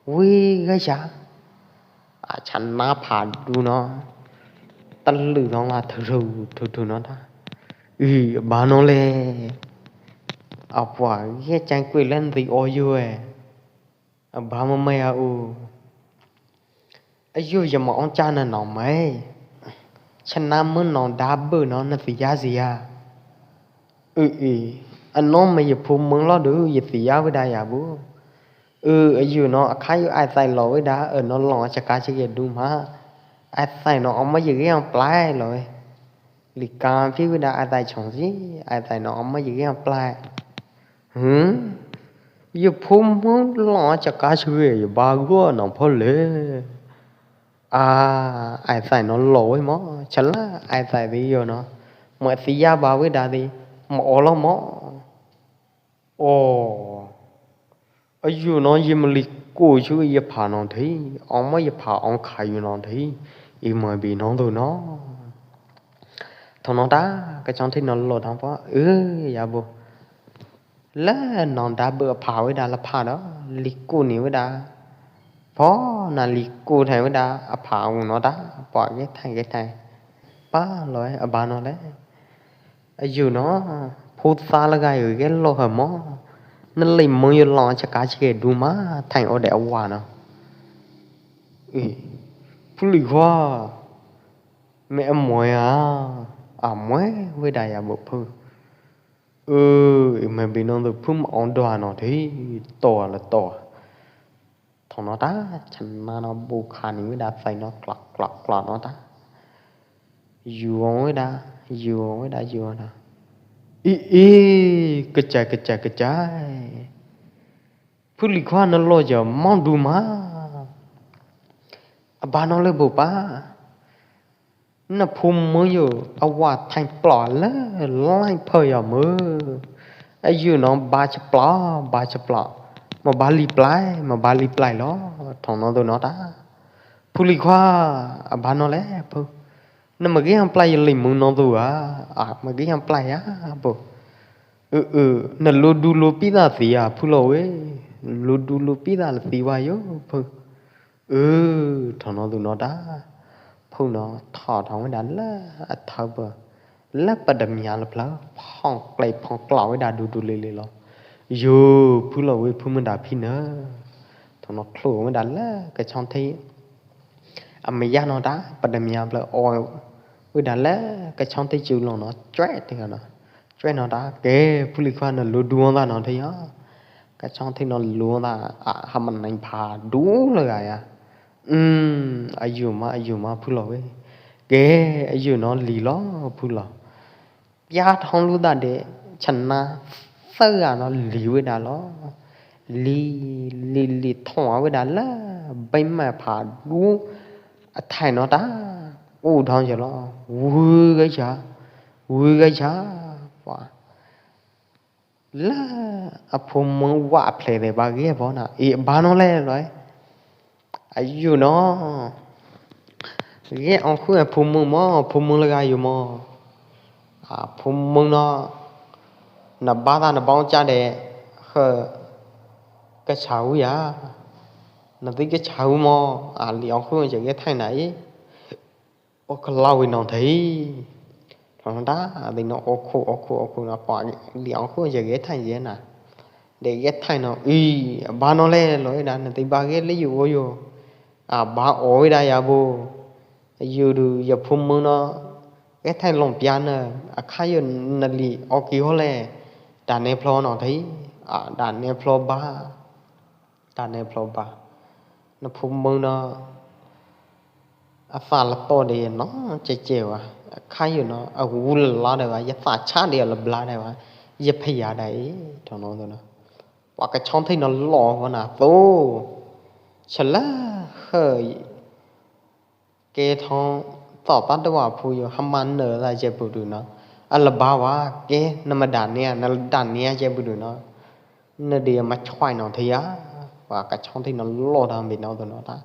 wei gai cha. A chana pha du no. Ta lư no la thu thu, thu thu no da. Ư, ba no le. A pua, ye chang kui len di o yue. A ba mo mai a u. A yu ya ma ong cha na no mai. Chana mơ no da bơ no na ti ya si ya. Ư, ư. A no mai ya phu mơ lo du ya ti ya wei da ya bu. Ư, a yu no, a kha yu ai tai lo wei da, ơ no long a cha ka chi ye du ma. Ai tai no, ong ma ye ge ong plai lo wei. Li ka phi wei da, ai tai chong si, ai tai no, ong ma ye ge ong plai. Hm? Ye phu mong long a cha ka chi ye, ye ba go no pho le. A, ai tai no lo wei mo, cha la, ai tai di yo no. Ma ti ya ba wei da di, ma o lo mo. O. A yu no ye ma li ku chu ye pha no thi, ong ma ye pha ong kha yu no thi, i ma bi no du no. Thong no da, kơ chong thi no lo thong pho, ư, ya bu. La no da bơ pha wei da la pha do, li ku ni wei da. Pho na li ku thai wei da, a pha u no da, pua ge thai ge thai. Pa lo, a ba no le. A yu no, phu sa la ga yu ge lo ha mo. Na li mo yu long cha ka chi ge du ma, thai o de a wa no. Ê, phu li khua. Mẹ a moi a, a moi wei da ya bu phu. Ư, ê, mẹ bi no du phu ma ong dua no thi, to la to. Thong no ta, chana no bu kha ni wei da sai no klak, klak, klak no ta. Yu ong wei da, yu ong wei da, yu ong da. Ê, ê, kơ chai, kơ chai, kơ chai. Phu li khua na lo ja mong du ma. အဘၣ်နီၣ်လၢဘိုပၢ်, နဖိမုၣ်ယို အဝၢ်ထၢၣ်ပျော်လၢ လိုင်းဖၢယီၤမုၢ်, အယုၢ်နီၣ် ဘါချပျော် ဘါချပျော်, မ့ၢ်ဘါလီပျဲၢ် မ့ၢ်ဘါလီပျဲၢ်လီၤ, ထီၣ်နီၣ်သိနီၣ်တၢ်. ဖုလံၤခွါ, အဘၣ်နီၣ်လဲၣ်ဖု, နမ့ၢ်က့ၤဟဲပျဲၢ်ယလံၤမုၢ်နီၣ်သိဧါ, အမ့ၢ်က့ၤဟဲပျဲၢ်ဧါဖု, အၢ အၢ နလူဒူလူပံသးသံဧါ ဖုလီၤဝဲ, လူဒူလူပံသးလၢသံဝဲယိၤဖု အၢ ထီၣ်နီၣ်သိနီၣ်တၢ်. ဖုနီၣ် ထီၣ်ထီၣ်ဝဲဒၣ်လၢအထၢပၢၢ်, လၢပတမၠါလၢဖျၢၣ်, ဖီၣ်ကျဲဖီၣ်ကျီဝဲဒၣ်ဒူဒူလံလံလီၤ. ယိၤ ဖုလီၤဝဲ ဖုမုၢ်ဒၣ်ဖံနၢ်, ထီၣ်နီၣ်ချိၣ်ဝဲဒၣ်လၢကဆီထံး အမ့ၢ်ယါနီၣ်တၢ် ပတမၠါဖျၢၣ် အီၣ်ဝဲဒၣ်လၢကဆီထံးစုလီၤနီၣ်, ကၠွဲးတ့ၢ်နီၣ်, ကၠွဲးနီၣ်တၢ်, ကဲ ဖုလံၤခွါ နလူဒူသးနီၣ်ထံးဧါ, ကဆီထံးနီၣ်လူသး, အဟးမနံဖးဒူလၢဂၤဧါ, အၢ အယုၢ်မး အယုၢ်မး ဖုလီၤဝဲ, ကဲ အယုၢ်နီၣ်လံၤလီၤဖုလီၤ. ပျါထီလူသးဒဲး ဆနါသၢဂၤနီၣ် လံၤဝဲဒၣ်လီၤ. လံၤ လံၤ လံၤ ထီၣ်ဝဲဒၣ်လၢ ဘဲမးဖးဒူ အထဲနီၣ်တၢ်, အိၣ်ထီၣ်ယဲလီၤ, ဝုၤကဆး ဝုၤကဆး, ပှၤ လၢအဖိမုၣ်ဝၣ်ဖျဲးဒဲး ဘၣ်ဂ့ၢ်ဘီနၤ, အ့ အဘၣ်နီၣ်လဲၣ်လီၤ. အယုၢ်နီၣ် ဂဲၤအီၣ်ဃုာ်အဖိမုၣ်မး, ဖိမုၣ်လၢဂၤယိၤမး, အဖိမုၣ်နီၣ်, နဘါသးနဘီကၠၢဒဲး ဃၢၤ ကဆးဝံဧါ, နသုကဆးဝံမး, အလံၤအီၣ်ဃုာ် ယဂဲၤထဲၣ်နၤအံၤ အိၣ်ကလီဝံနီၣ်ထံး, ထီၣ်နီၣ်တၢ်, အသုနီၣ် အိၣ်ခိၣ် အိၣ်ခိၣ် အိၣ်ခိၣ်နီၣ်, ပှၤလံၤအီၣ်ဃုာ် ယဂဲၤထဲၣ်ယဲနၤ, ဒဲးဂဲၤထဲၣ်နီၣ်, အ့ အဘၣ်နီၣ်လဲၣ်လီၤ, အ့ ဒၣ် နသုဘၣ်ဂ့ၢ်လၢယိၤအိၣ်ယိၤ, အဘၣ်အီၣ်ဝဲဒၣ်ယၤဘိ, ယိၤဒုး ယဖိမုၣ်နီၣ်, ဂဲၤထဲၣ်လီၤပျါနၤ, အခါယိၤ နလံၤအီၣ်က့ၤဟီလဲၣ်, ဒၣ်နဲဖျီနီၣ်ထံး, ဒၣ်နဲဖျီဘၣ် တၢ်နဲဖျီဘၣ်, နဖိမုၣ်နီၣ်, အသးလတီၢ်ဒဲးနီၣ် ကဲကဲဝဲ, အခါယိၤနီၣ် အဝူလလါဒဲးဝဲ, ယသးဆါဒဲးလဘျါဒဲးဝဲ, ယဖယၤဒၣ်အံၤ, ထီၣ်နီၣ်သိနီၣ်, ပှၤကဆီထံးနီၣ်လီၤဝဲနၤသိး, ဆလၢဃၢၤ ကဲထီၣ် သီၣ်ပာ်တဝၣ်ဖုယိၤ ဟးမၤနၢၤသးယဲၢ်ပူၤဒုးနီၣ်, အလဘၣ်ဝဲ, ကဲ နမ့ၢ်ဒၣ်နဲ နဒၣ်နဲယဲၢ်ပူၤဒုးနီၣ်, နဒုးမၤဆွဲနီၣ်ထံးဧါ, ပှၤကဆီထံးနီၣ်လီၤတၢ်မ့ၢ်နီၣ်သိနီၣ်တၢ်,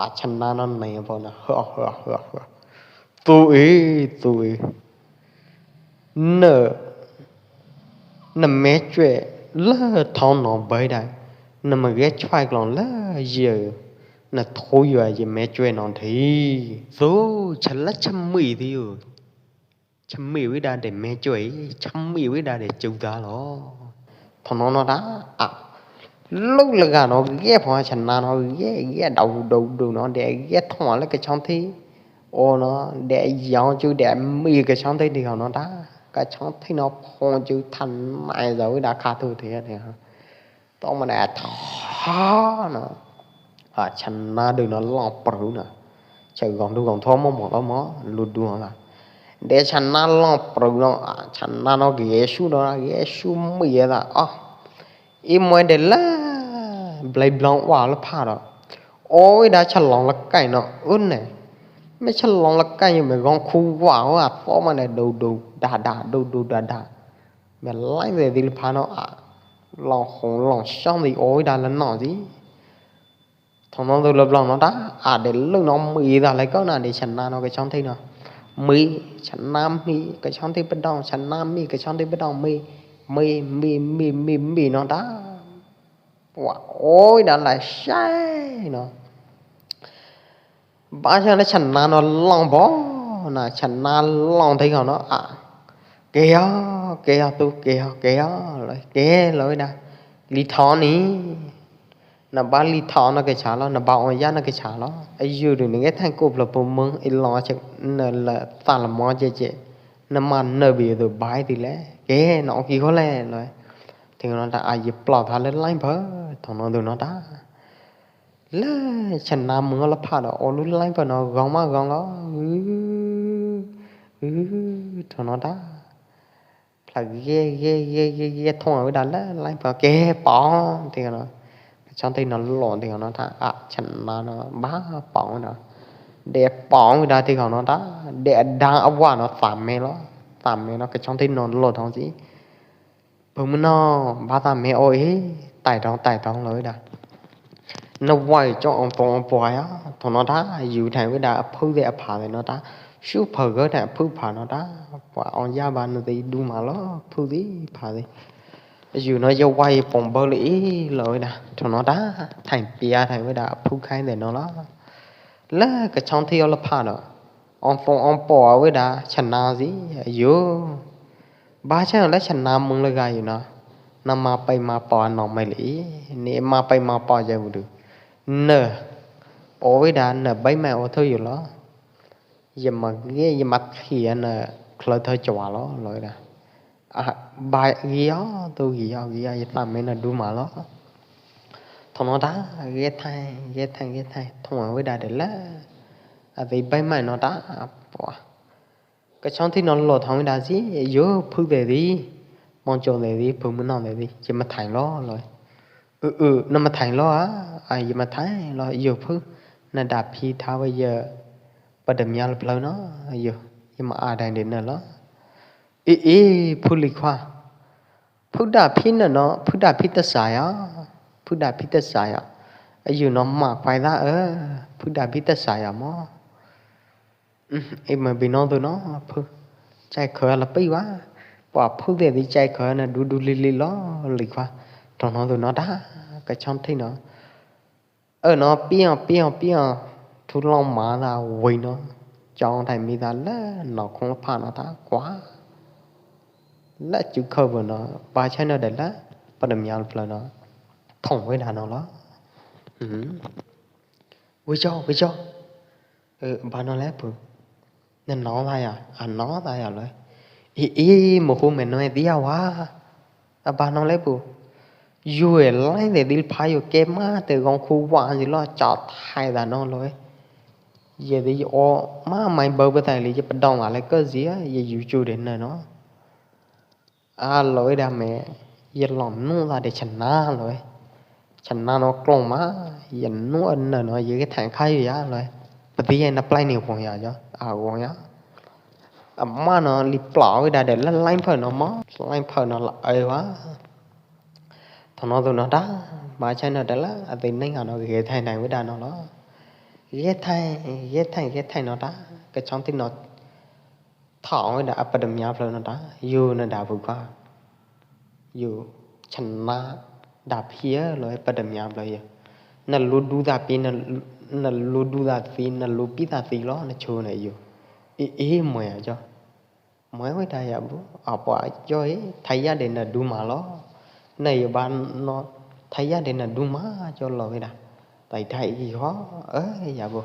အဆနါနီၣ်နဲဖျီနီၣ်, ဟၢ ဟၢ ဟၢ ဟၢ သိးအ့ သိးအ့ န နမဲဆွဲလၢထီနီၣ်ဘဲဒၣ်, နမ့ၢ်ဂဲၤဆွဲကျီၤလၢယဲၢ်, နထိယွၤယမဲဆွဲနီၣ်ထံး, သိး ဆလၢဆမံၣ်သ့ယိၤ, ဆမံၣ်ဝဲဒၣ်ဒဲးမဲဆွဲ, ဆမံၣ်ဝဲဒၣ်ဒဲးစုသးလီၤ. ထီၣ်နီၣ်နီၣ်တၢ်, အ လုၢ်လၢဂၤနီၣ် ဂဲၤဖီဆနါနီၣ် ဂဲၤ ဂဲၤဒိၣ်ဒိၣ်ဒိၣ်နီၣ် ဒဲးဂဲၤထီၣ်လၢကဆီထံး အိၣ်နီၣ် ဒဲးယီၤစု ဒဲးမံကဆီထံးဒံးနီၣ်တၢ်, ကဆီထံးနီၣ် ဖီစုထၢၣ်နံၣ်ယီၤဝဲဒၣ်ခါထူၣ်ထံးန့ၣ်, တီမးဒဲးထီၣ်နီၣ်, အဆနါဒုးနီၣ် လီၤပြူၤနီၣ်, ဆဲးဂီၤဒူဂီၤထီမီၢ်မီၢ်လီၤမီၢ် လူၤဒူလီၤ, ဒဲးဆနါလီၤပြူၤနီၣ်, ဆနါနီၣ် ဂဲၤဆူနီၣ် ဂဲၤဆူမံယဲဒၣ် အ အံၤမွဲဒဲးလၢ ဘျဲၣ်ဘျီဝၣ်လၢဖးဒီး အိၣ်ဝဲဒၣ်ဆလီၤလၢကဲနီၣ် အၢန့ၣ်, မ့ၢ်ဆလီၤလၢကဲယိၤ မ့ၢ်ဂီၤခူဝၣ်ဝဲ အသီမးန့ၣ်ဒိၣ်ဒိၣ်ဒၣ်ဒၣ် ဒိၣ်ဒိၣ်ဒၣ်ဒၣ်, မ့ၢ်လၢဝဲသ့ၣ်လၢဖးနီၣ် အ လီၤဃိၤလီၤစီသ့ၣ် အိၣ်ဝဲဒၣ်လၢနီၣ်သ့ၣ် ထီၣ်နီၣ်သိလၢဘျီနီၣ်တၢ် အဒဲးလၢနီၣ် မံသးလၢကီးနီၣ် ဒဲးဆနါနီၣ် ကဆီထံးနီၣ်, မံ ဆနါမံ ကဆီထံးပဒီ ဆနါမံ ကဆီထံးပဒီ မံ မံ မံ မံ မံ မံနီၣ်တၢ်, ပှၤအိၣ်ဝဲဒၣ်လၢစဲနီၣ်, ဘၣ်ဆၣ်လၢဆနါနီၣ်လီၤဘီနီၣ် ဆနါလီၤထံးဂီၤနီၣ် အ ကဲယီၤ ကဲယီၤသူ ကဲယီၤ ကဲယီၤ ကဲလီၤဝဲဒၣ် လံထီၣ်န့ၣ် နဘၣ်လံထီၣ်နီၣ်ကဆးလီၤ နဘၣ်အီယၣ်နီၣ်ကဆးလီၤ အယုၢ်ဒုး နကဲထဲၣ်ကိးဖျၢၣ်ဖိမုၣ် အလီၤ နလၢသးလၢမီၢ်ကဲကဲ နမၤနၢၤဘၣ်ယသိးဘၣ်အံၤသ့လဲၣ် ကဲ နအီၣ်ကံၢ်ဃီလဲၣ်လီၤ, ထံၣ်နီၣ်တၢ် အယပျီၢ်သးလၢလၢၢ်ပၢၢ် ထီၣ်နီၣ်သိနီၣ်တၢ် လၢဆနါမုၢ်လၢဖးဒီး အိၣ်လူလၢၢ်ပၢၢ်နီၣ် ဂီၤမးဂီၤလီၤ အ အ ထီၣ်နီၣ်တၢ် ဖျါဂဲၤဂဲၤဂဲၤဂဲၤဂဲၤ ထီၣ်ဝဲဒၣ်လၢလၢၢ်ပၢၢ် ကဲပီၢ် ထံၣ်နီၣ် Kachong thik no lom thik hong no ta, a, chana no ba pong no. Dep pong da thik hong no ta, dep dang a wa no tam me lo, tam me no kachong thik no lom thong si. Pơm no, ba tam me o e, tai thong, tai thong lo da. Na wai cho ong pong ong pong ya, thong no ta, yu thai we da, a phu de a pha de no ta, shu pha gơ thai a phu pha no ta, wa ong ya ba no de du ma lo, phu de pha de. Yu no yau wai pong bơ lei i lo da. Thong no da, thai pia thai we da, phu khai de no lo. Lơ kachong thik yo lo pha no. Ong pong ong pong we da, chana si, yu. Ba chang lơ chana mung lơ ga yu no. Na ma pai ma po no mai lei i. Ni ma pai ma po ja u du. Nơ. O we da, nơ bai mai o tho yu lo. Yama ge, yama khia na khlơ thơ chwa lo, lo da. A, ba gi yo, tu gi yo, gi yo, ya tam me na du ma lo. Thong no ta, ge thai, ge thai, ge thai, thong we da de la. A, ve bai mai no ta, pua. Kachong thik no lo thong we da si, yo, phu de di, mong chong de di, phu mu no de di, yama thai lo, lo. Ư, ư, na ma thai lo a, a, yama thai lo, yo phu, na da phi tha we ya, pa da mia lo phlơ no, yo, yama a dang de na lo. I, i, phu li khua. Phu da phi na no, phu da phi ta sa ya, phu da phi ta sa ya. Yo no ma khua da, ơ, phu da phi ta sa ya mo. Ư, i ma bi no tu no, phu. Chai khơ la pi wa. Pua phu de di chai khơ na du du li li lo, li khua. Thong no tu no da, kachong thik no. Ơ no, piao, piao, piao. Thu long ma da wei no. Chong thai mi da lơ, no khong la pha no ta, kua. Lơ chu khơ bơ no, ba chai no de lơ, pa da mia lo phlơ no. Thong we da no lo. Ư. Ui cho, ui cho. Ơ, ba no le phu. Na no da ya, a no da ya lo. I, i, mo hu me no e dia wa. A ba no le phu. Yu e lai de dil pha yu ke ma te gong khu wa ji lo cha thai da no lo. Ye de o ma mai bơ bơ tai li ye pa dong wa le kơ ji a, ye yu chu de na no. A loi da me, ye long nu da de chana loi. Chana no klong ma, ye nu an na no ye ke thang khai ya loi. Pati ye na plai ni wong ya jo, a wong ya. A ma no li pla oi da de la lain phai no mo, lain phai no la ai wa. Thong no tu no da, ba chai no da la, a ti neng a no ke thai nai wi da no lo. Ke thai, ke thai, ke thai no da, ke chong ti no. Thong oi da a pa da mia phlơ no da, yu na da bu ka. Yu chana da phia loi pa da mia phlơ yu. Na lu du da pi, na, na lu du da pi, na lu pi da pi lo, na chu na yu. I, i, moi a jo. Moi oi da ya bu, a pa jo i, thai ya de na du ma lo. Na yu ba no, thai ya de na du ma jo lo oi da. Tai thai i ho, ơ, ya bu.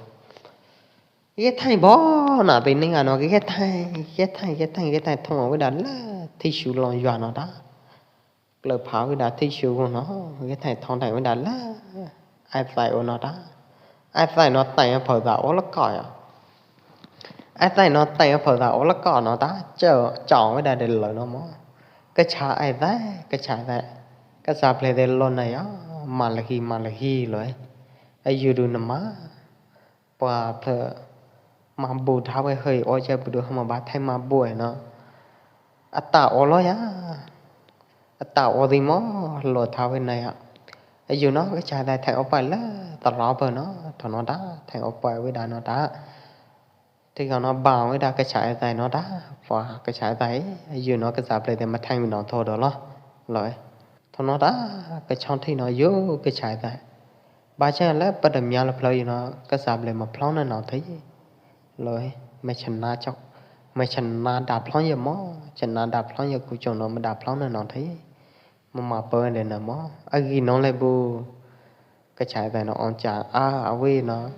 Ke thai bo na ti neng a no ke thai, ke thai, ke thai, ke thai thong oi da la, thi shu long yua no da. Klơ pha oi da thi shu no, ke thai thong thai oi da la. Ai thai o no da. Ai thai no thai phau da o la ko ya. Ai thai no thai phau da o la ko no da. Chơ, chong oi da de lo no mo. Ke cha ai thai, ke cha thai. Ke sa ple de lo na ya. Ma la hi, ma la hi lo e. Ai yu du na ma. Pua phlơ ma bu tha wei hơi o chai bu du ha ma ba thai ma bu e no. A ta o lo ya. A ta o di mo lo tha wei na ya. A yu no ke cha dai thai o pai la ta lo pơ no. Tho no da thai o pai wei da no da. Thi ka no ba wei da ke cha dai no da. Pua ke cha dai. A yu no ke sa ple de ma thai wei no tho do lo. Lo e. Tho no da ke chong thi no yu ke cha dai. Ba chang leh pa da mia lo phlơ yu no, ka sap leh ma phlong na no thei. Loi, ma chana chok, ma chana da phlong ya mo, chana da phlong ya ku chong no ma da phlong na no thei. Ma ma pơ de na mo, a gi no leh bu. Ka chai bai no ong chang, a, a wi no.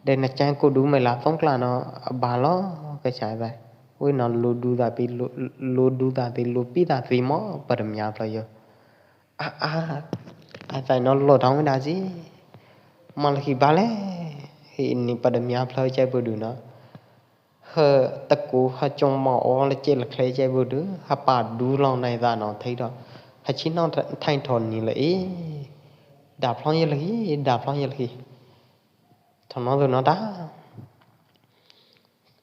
De na chang ku du mai la phong kla no, a ba lo, ka chai bai. Wi no lu du da pi, lu, lu du da pi, lu pi da pi mo, pa da mia phlơ yu. A, a, a, tai no lo dong da ji. Ma la hi ba le. Hi ni pa da mia phlơ chai bu du no. Hơ ta ku ha chong ma o la che la khle chai bu du. Ha pa du long nai da no thei do. Ha chi no tha-, thai thon ni la i. Dap hlong yel hi, dap hlong yel hi. Thaum no tu no ta,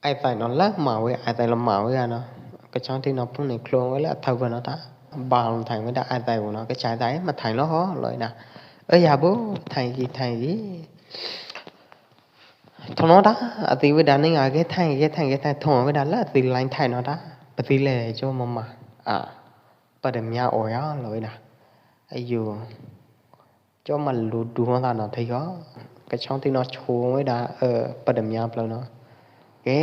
ai tai no la ma we, ai tai la ma we a no. Ka chong ti no pung ni khlong we la thau ba no ta. Ba long thai we da ai tai u no, ka chai tai ma thai lo ho lo na. Ơ ya bu, thai ki, thai ki. Thaum no ta, a ti we da ning a ke thai, ke thai, ke thai, thong we da la ti lain thai no ta. Pa ti le cho ma ma. A, pa de mia o ya lo we da. Ayu. Cho ma lu du ta no thei ko. Ka chong ti no chu we da, ơ, pa de mia plo no. Ke,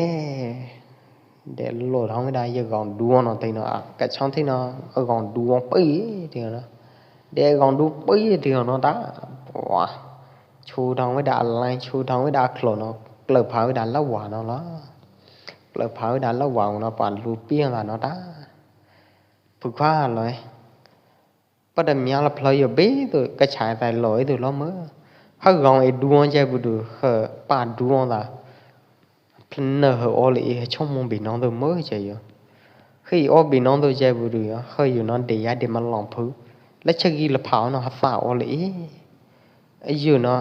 de lo thong we da ye gong du no thei no a. Ka chong ti no, ơ, gong du ong pi ti no. De gong du pi ti no ta. Wa. Chu thong we da a lai, chu thong we da a klo no. Klơ pha we da la wa no lo. Klơ pha we da la wa no pa lu pi ta no ta. Phu kha lo. Pa de mia la phleu yo be tu, ka chai tai lo i tu lo mơ. Ha gong i duong jai bu du, ha pa duong ta. Phleu nơ ha o le i ha chong mong bi nong tu mơ jai yo. Ha i o bi nong tu jai bu du yo, ha yo no de ya de ma long phu. La cha gi la phao no ha fa o le i. Yo no,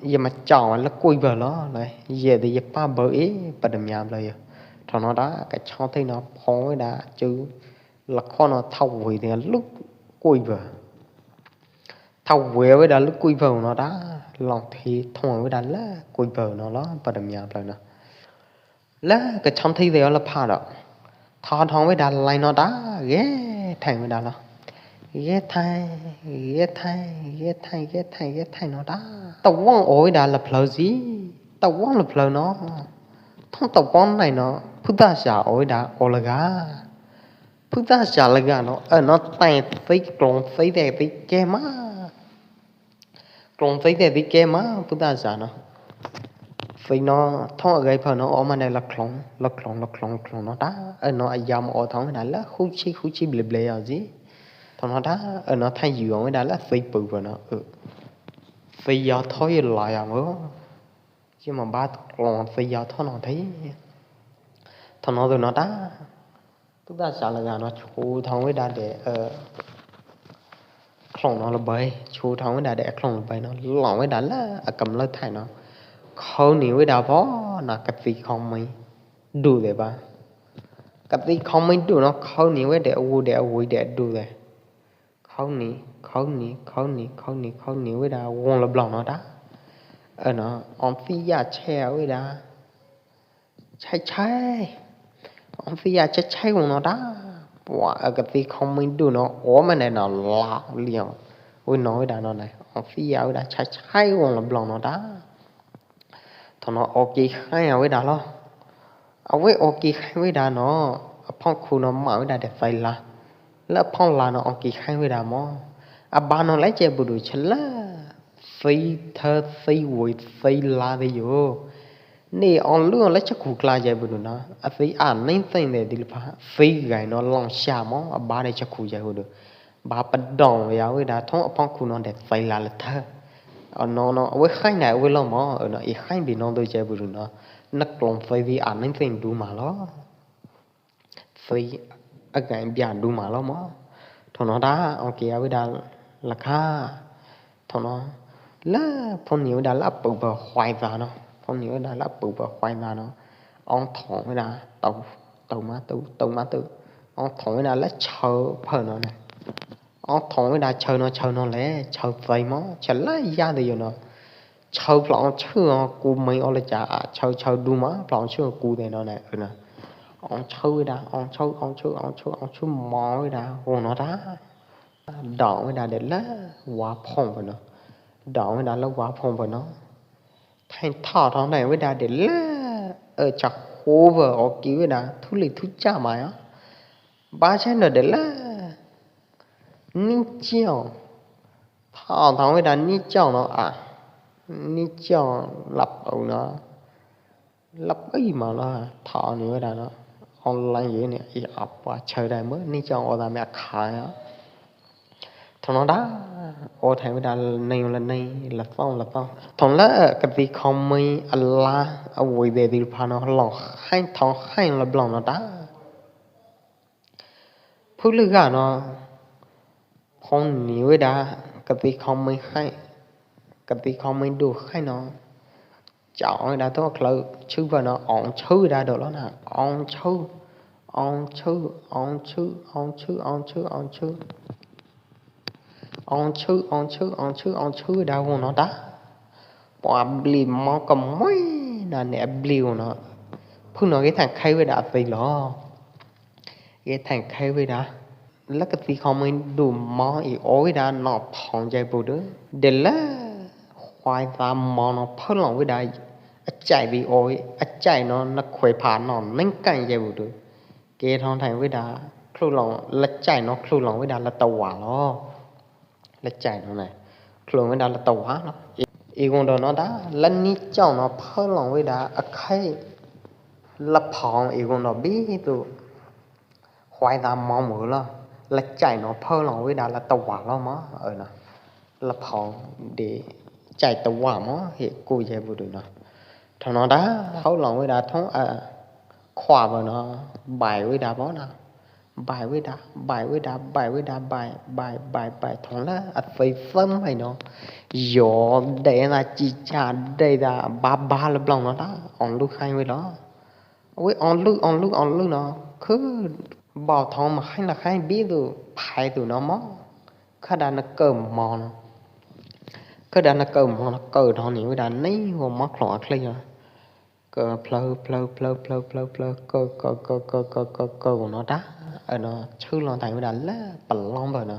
ye ma chao la kui ba lo, la, ye de ye pa ba i, pa de mia ba yo. Thaum no ta, ka chong thei no phong we da chu. La kho no thau we de luk kui ba. Thau we we da luk kui ba no ta. Long thi thong we da la kui ba no lo, pa de mia ba no. La ka chong thi de la pha do. Thau thong we da lai no ta. Ge thai we da lo. Ge thai, ge thai, ge thai, ge thai, ge thai no ta. Ta wang o we da la phleu si. Ta wang la phleu no. Thong ta wang nai no. Phu ta sa o we da o la ga. Phu ta sa la ga no, ơ, no tai tei klong tei de tei ke ma. Klong tei de tei ke ma, phu ta sa no. Tei no, thong a gai pha no, o ma ne la klong, la klong, la klong, la klong no ta. Ơ, no a yam o thong na la, hu chi, hu chi ble ble ya zi. Thong no ta, ơ, no thai yu ong da la, tei pu pha no, ơ. Tei ya thoi la ya ngo. Chi ma ba klong tei ya thoi no thei. Thong no tu no ta. Phu ta sa la ga no chu thong we da de, ơ, klong no la bai, chu thong we da de klong la bai no, long we da la, a kam la thai no. Khâu ni we da bo, na ka ti khong mai. Du de ba. Ka ti khong mai du no, khâu ni we de, u de, u de, du de. Khâu ni, khâu ni, khâu ni, khâu ni, khâu ni we da, wong la blong no da. Ơ no, ong ti ya che we da. Chai chai. Ong fi ya chai chai wong no da. Pua, ơ, ka ti khong minh du no, o ma ne no la liang. Ui no da no ne. Ong fi ya ui da chai chai wong la blong no da. Thong no o ki khai a ui da lo. A ui o ki khai ui da no. A phong khu no ma ui da de fai la. La phong la no ong ki khai ui da mo. A ba no lai che bu du che la. Fi thơ fi woi fi la de yo. Ni ong lu la cha khu kla jai bu du na. A fi a ning teng de di la pha. Fi gai no long sha mo. A ba de cha khu jai bu du. Ba pa dong ya ui da thong a phong khu no de fi la la thơ. A no no ui khai na ui lo mo. Ơ no i khai bi no du jai bu du na. Na klong fi di a ning teng du ma lo. Fi a gai bia du ma lo mo. Thong no da, ong ki a ui da la kha. Thong no la, phong ni ui da la pu pa huai da no. Phong ni ui da la pu pa huai da no. Ong thong ui da, tau, tau ma tau, tau ma tau. Ong thong ui da la chau pha no ne. Ong thong ui da chau no, chau no le, chau fi mo, cha la ya de yo no. Chau phlong chau ku mai o le cha, chau chau du ma phlong chau ku de no ne, ơ na. Ong chau da, ong chau, ong chau, ong chau, ong chau mo da, wong no da. Dong da de la, wa phong pa no. Dong da la wa phong pa no. Thain tho thong ne da de la, ơ cha khu pa o ki da, thu li thu cha ma ya. Ba cha no de la. Ni chiao. Tho thong ui da ni chiao no a. Ni chiao lap au no. Lap ai ma no, tho ni ui da no. Online yu ni i ap wa chau da mo, ni chiao o da me a kha ya. Thong no da, o thai ui da nei la nei, la phong, la phong. Thong la, ka ti khong mai, a la, a woi de di pha no, long khai, thong khai la blong no da. Phu lu ga no, phong ni ui da, ka ti khong mai khai, Kơti kho mei du khai no. Chao ong da to khleu chhü ba no, ong chhü da do lo na, ong chhü, ong chhü, ong chhü, ong chhü, ong chhü, ong chhü. Ong chhü, ong chhü, ong chhü, ong chhü da hu no da. Pua bli mo kơ mui na ne bli hu no. Phun no ge thang khai we da phi lo. Ye thang khai we da. Lơ kơti kho mei du mo i o we da no phong jai bu du. De lơ khoai ta mo no phơ long we da. A chai bi o, a chai no na khoai pha no neng kan jai bu du. Ke thong thang we da. Khlu long lơ chai no khlu long we da lơ ta wa lo. Lơ chai no ne. Khlu long we da lơ ta wa lo. I, i gung do no da. Lơ ni chong no phơ long we da. A khai lơ phong i gung do bi tu. Khoai ta mo mu lo, lơ chai no phơ long we da lơ ta wa lo mo, ơ no. Lơ phong de chai ta wa mo, he ku jai bu du no. Thong no da, phơ long we da thong, a, khoa ba no, bai we da bo no. Bai we da, bai we da, bai we da, bai, bai, bai, bai, thong lơ, a, phai phơm bai no. Yo, de na chi cha, de da, ba, ba lơ blong no da, ong lu khai we lo. Ui, ong lư, ong lư, ong lư no. Khư bau thong ma khañ la khañ bi tu, phai tu no mo. Khư da na kơ mo no. Khư da na kơ mo no, kơ thong ni ui da ni wo mo khlong a khlei no. Kơ phlơ, phlơ, phlơ, phlơ, phlơ, phlơ, kơ, kơ, kơ no da. Ơ no, chư lon tai ui da lơ pơlong bơ no.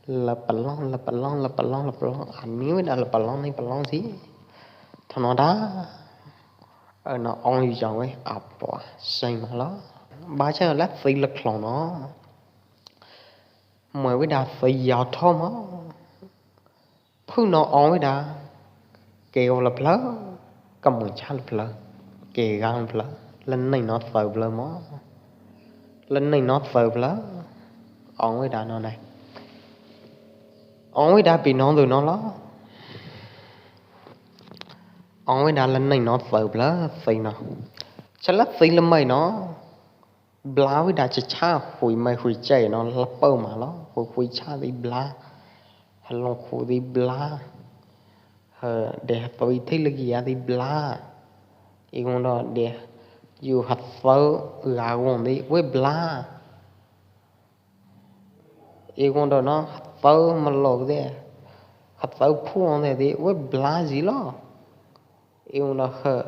Lơ pơlong, lơ pơlong, lơ pơlong, lơ pơlong. A ni ui da lơ pơlong ni pơlong si. Thong no da. Ơ, no ong yu jong we, a pua, seng ma lo. Ba cha la phi la khlong no. Moi we da phi yau tho mo. Phu no ong we da. Ke o la phlơ. Ka moi cha la phlơ. Ke gang la phlơ. La neng no phlơ phlơ mo. La neng no phlơ phlơ. Ong we da no nai. Ong we da pi no du no lo. Ong we da la neng no phlơ phlơ phi no. Cha la phi la mai no. Bla we da cha cha hui mai hui chai no la pơ ma lo. Hui hui cha di bla. Ha long khu di bla. Ha de ha phi thi la gi ya di bla. I gung do de. Yu ha phi ga gung di we bla. I gung do no, ha tơ ma lo de. Ha tơ phuang de de, we bla ji lo. I gung do ha,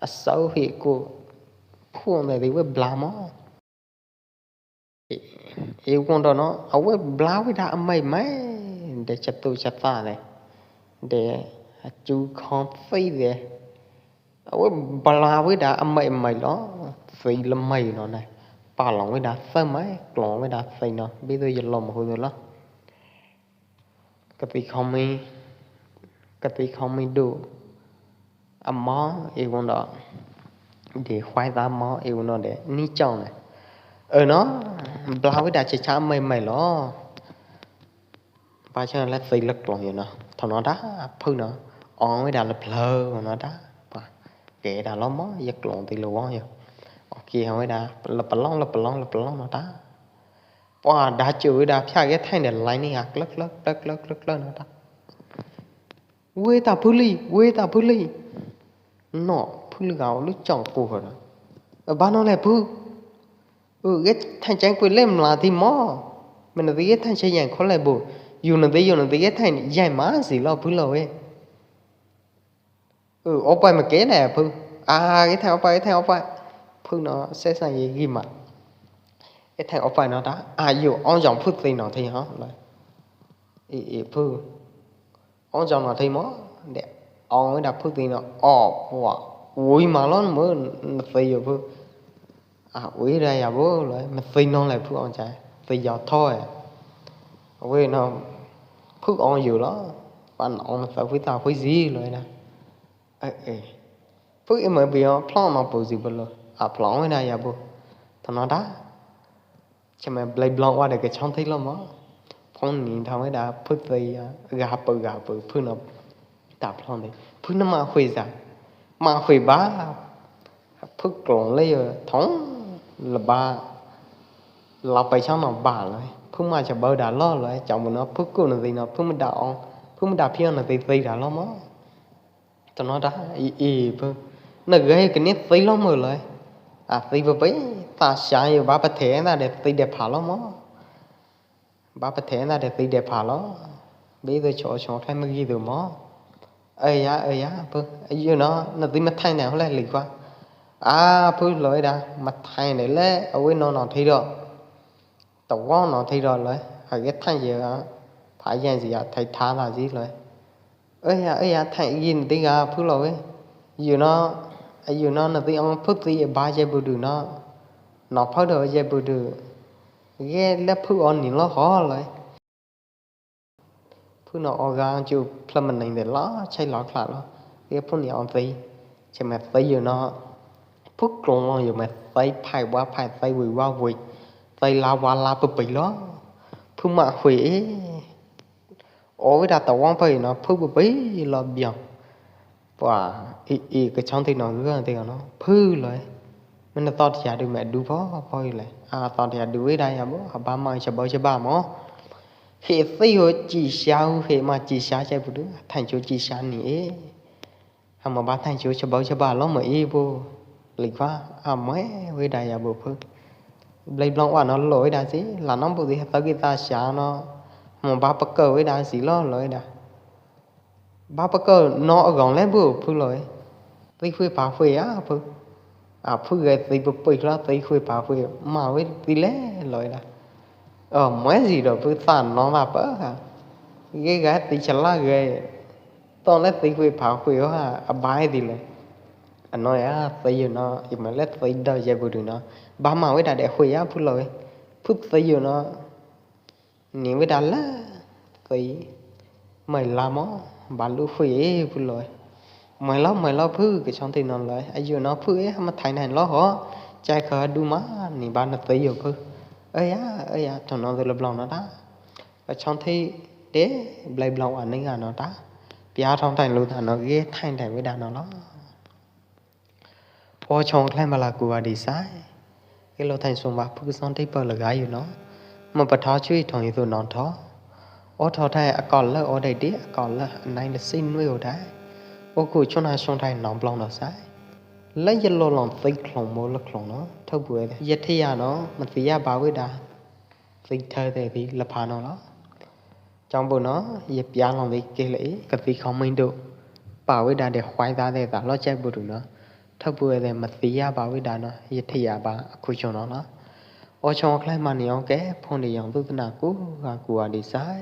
a sau hi ku phuang de de, we bla mo. I gung do no, a we bla we da a mai mai. De cha tu cha ta de. De, a chu khong phi de. A we bla we da a mai mai lo, phi la mai no nai. Pa long we da phi mai, klong we da phi no, bi du ya lo ma hu du lo. Ka ti khong mi, ka ti khong mi du. A mo, i gung do. Di khwai ta mo, i gung do de, ni chong nai. Ơ no, bla we da cha cha mai mai lo. Ba cha la phi la klong yo no. Thon no da, phu no. Ong we da la phlơ no da. Pa. Ke da lo mo, ya klong ti lo wong yo. Ong ki ong we da, la phlong, la phlong, la phlong no da. Pa da chu we da, phia ke thain de lai ni ha, klak, klak, klak, klak, klak, klak no da. We ta phu li, we ta phu li. No, phu li gao lu chong ku ho da. Ba no le phu. Ơ, ghét thanh chén quên lem la ti mo. Mẹ nó ti ghét thanh chén yang khó lại bù. Yu nó ti, yu nó ti ghét thanh yang má gì lo phu lo ê. Ơ, ôp pai mà kế này phu. À, ghét thanh ôp pai, ghét thanh ôp pai. Phu nó sẽ sang gì gì mà. Ghét thanh ôp pai nó ta. À, yu ong jong phu ti nó thì hả. Lại. Ê, ê, phu. Ong jong no thei mo, de ong we da phu ti no, o, pua, ui ma lon mo, na thei yo phu. A, ui da ya bo lo, ma thei no le phu ong chai, thei yo thoi. We no, phu ong yo lo, pan ong na thei phu ta phu zi lo da. Ê, ê. Phu i ma bi ong, phlong no phu zi bo lo, a phlong we da ya bo. Thon no da. Cha mẹ blai blong wa de ke chong thei lo mo. Phong ni thong we da phu ti ya, ga phu, ga phu, phu no ta phlong de. Phu no ma hui za. Ma hui ba. Phu klong le yo thong la ba. La pai chong no ba lo. Phu ma cha ba da lo lo. Chong mo no phu ku no di no phu ma da ong. Phun mă đa phi ong nă tui tui đa lo mơ̆. Tơnă đa, i, i, phun. Nă gơi kơ ni tui lo mơ̆ loi. A, tui pơ pơ, ta sa yua ba pơthe na đe tui đe pha lo mơ̆. Ba pơthe na đe tui đe pha lo. Bi tui cho cho khai mă gi tui mơ̆. Ơi ya, ơi ya, phun. Yua nă, nă tui mă thai nè, hô lĕ lĭ khoa. A, phun loi đa, mă thai nè lĕ, a, wei nô nô thi đô. Tơwong nô thi đô loi, a, gĕ thai yua, pha yang zi ya, thai tha la zi loi. Ơi ya, ơi ya, thai yin ti ga phun lo we. Yua nă, yua nă, nă tui ong phun tui ba ye bu du nă. Nô phun đô ye bu du. Gĕ lĕ phun ong ni lo ho loi. Phun nô ong ga chu phla mă neng de lo, chai lo khla lo. Gĕ phun ni ong tui. Chai mă tui yua nă. Phun klong lo yua mă tui phai wa phai tui wui wa wui. Tui la wa la pơ pơ lo. Phun mă hui e. Ơ wei đa tơwong pơ nô, phun pơ pơ lo biang. Pua, i, i, kơ chong thi nô gơ̆ thi nô, phun loi. Mă nă tot ya du mă du pho, pho i loi. A, tot ya du wei đa ya bo, a, ba mă cha bo cha ba mơ̆. He thi hu chi sa hu he mă chi sa chai bu du, thai chu chi sa ni e. Ha mă ba thai chu cha bo cha ba lo mơ̆ i bo. Lĭ khoa, a, mă wei đa ya bo phun. Blai blong wa nô lo wei đa si, la nô bu di ha tơ ki ta sa nô. Mă ba pơkơ wei đa si lo lo wei đa. Ba pơkơ nô a gong lĕ bu phun loi. Tui hui pha hui a phun. A, phun gĕ tui pơ pơ lo tui hui pha hui. Mă wei tui lĕ loi đa. Ơ, mă zi đô phun ta nô ba pơ ha. Gĕ gĕ tui cha la gĕ. Tong lĕ tui hui pha hui ha, a bai di loi. A nô ya, tui yua nă, i mă lĕ tui đa ye bu du nă. Ba mă wei đa đe hui a phun loi. Phun tui yua nă. Ni wei đa lĕ, tui. Mă la mơ̆, ba lu hui e phun loi. Mă lo, mă lo phun, kơ chong thi nô loi. A yua nă phun e, ha mă thai nai lo ho. Chai khơ du mă, ni ba nă tui yua phun. Ơi ya, ơi ya, chong nô tui lo blong nô đa. Kơ chong thi đe, blai blong wa neng a nô đa. Pia thong thai lu ta nô gĕ thai thai wei đa nô lo. Ơ chong khlai mă la ku wa đi sai. Kơ lo thai sung wa phun song thi pơ lơ ga yua nô. Mă pơtho chui thong i tu nô tho. Ơ tho thai a kol lơ ơ đai đi a kol lơ a nai lơ sin wei ơ đai. Ơ ku chong na song thai nô blong nô sai. Lơ yơ lo long tui klong mô lơ klong nô. Thơ bu e. Yơ thi ya nô, mă thi ya ba wei đa. Tui thơ te ti lơ pha nô lo. Chong bu nô, yơ pia long ti kơ lơ i, kơ ti khong minh du. Pa wei đa đe huai ta te ta lo chai bu du nô. Thơ bu e te mă ti ya ba wei đa nô, yơ thi ya ba, a khu chong nô lo. Ơ chong khlai mă ni ong kơ, phong đi yong tu tơ na ku, ga ku a đi sai.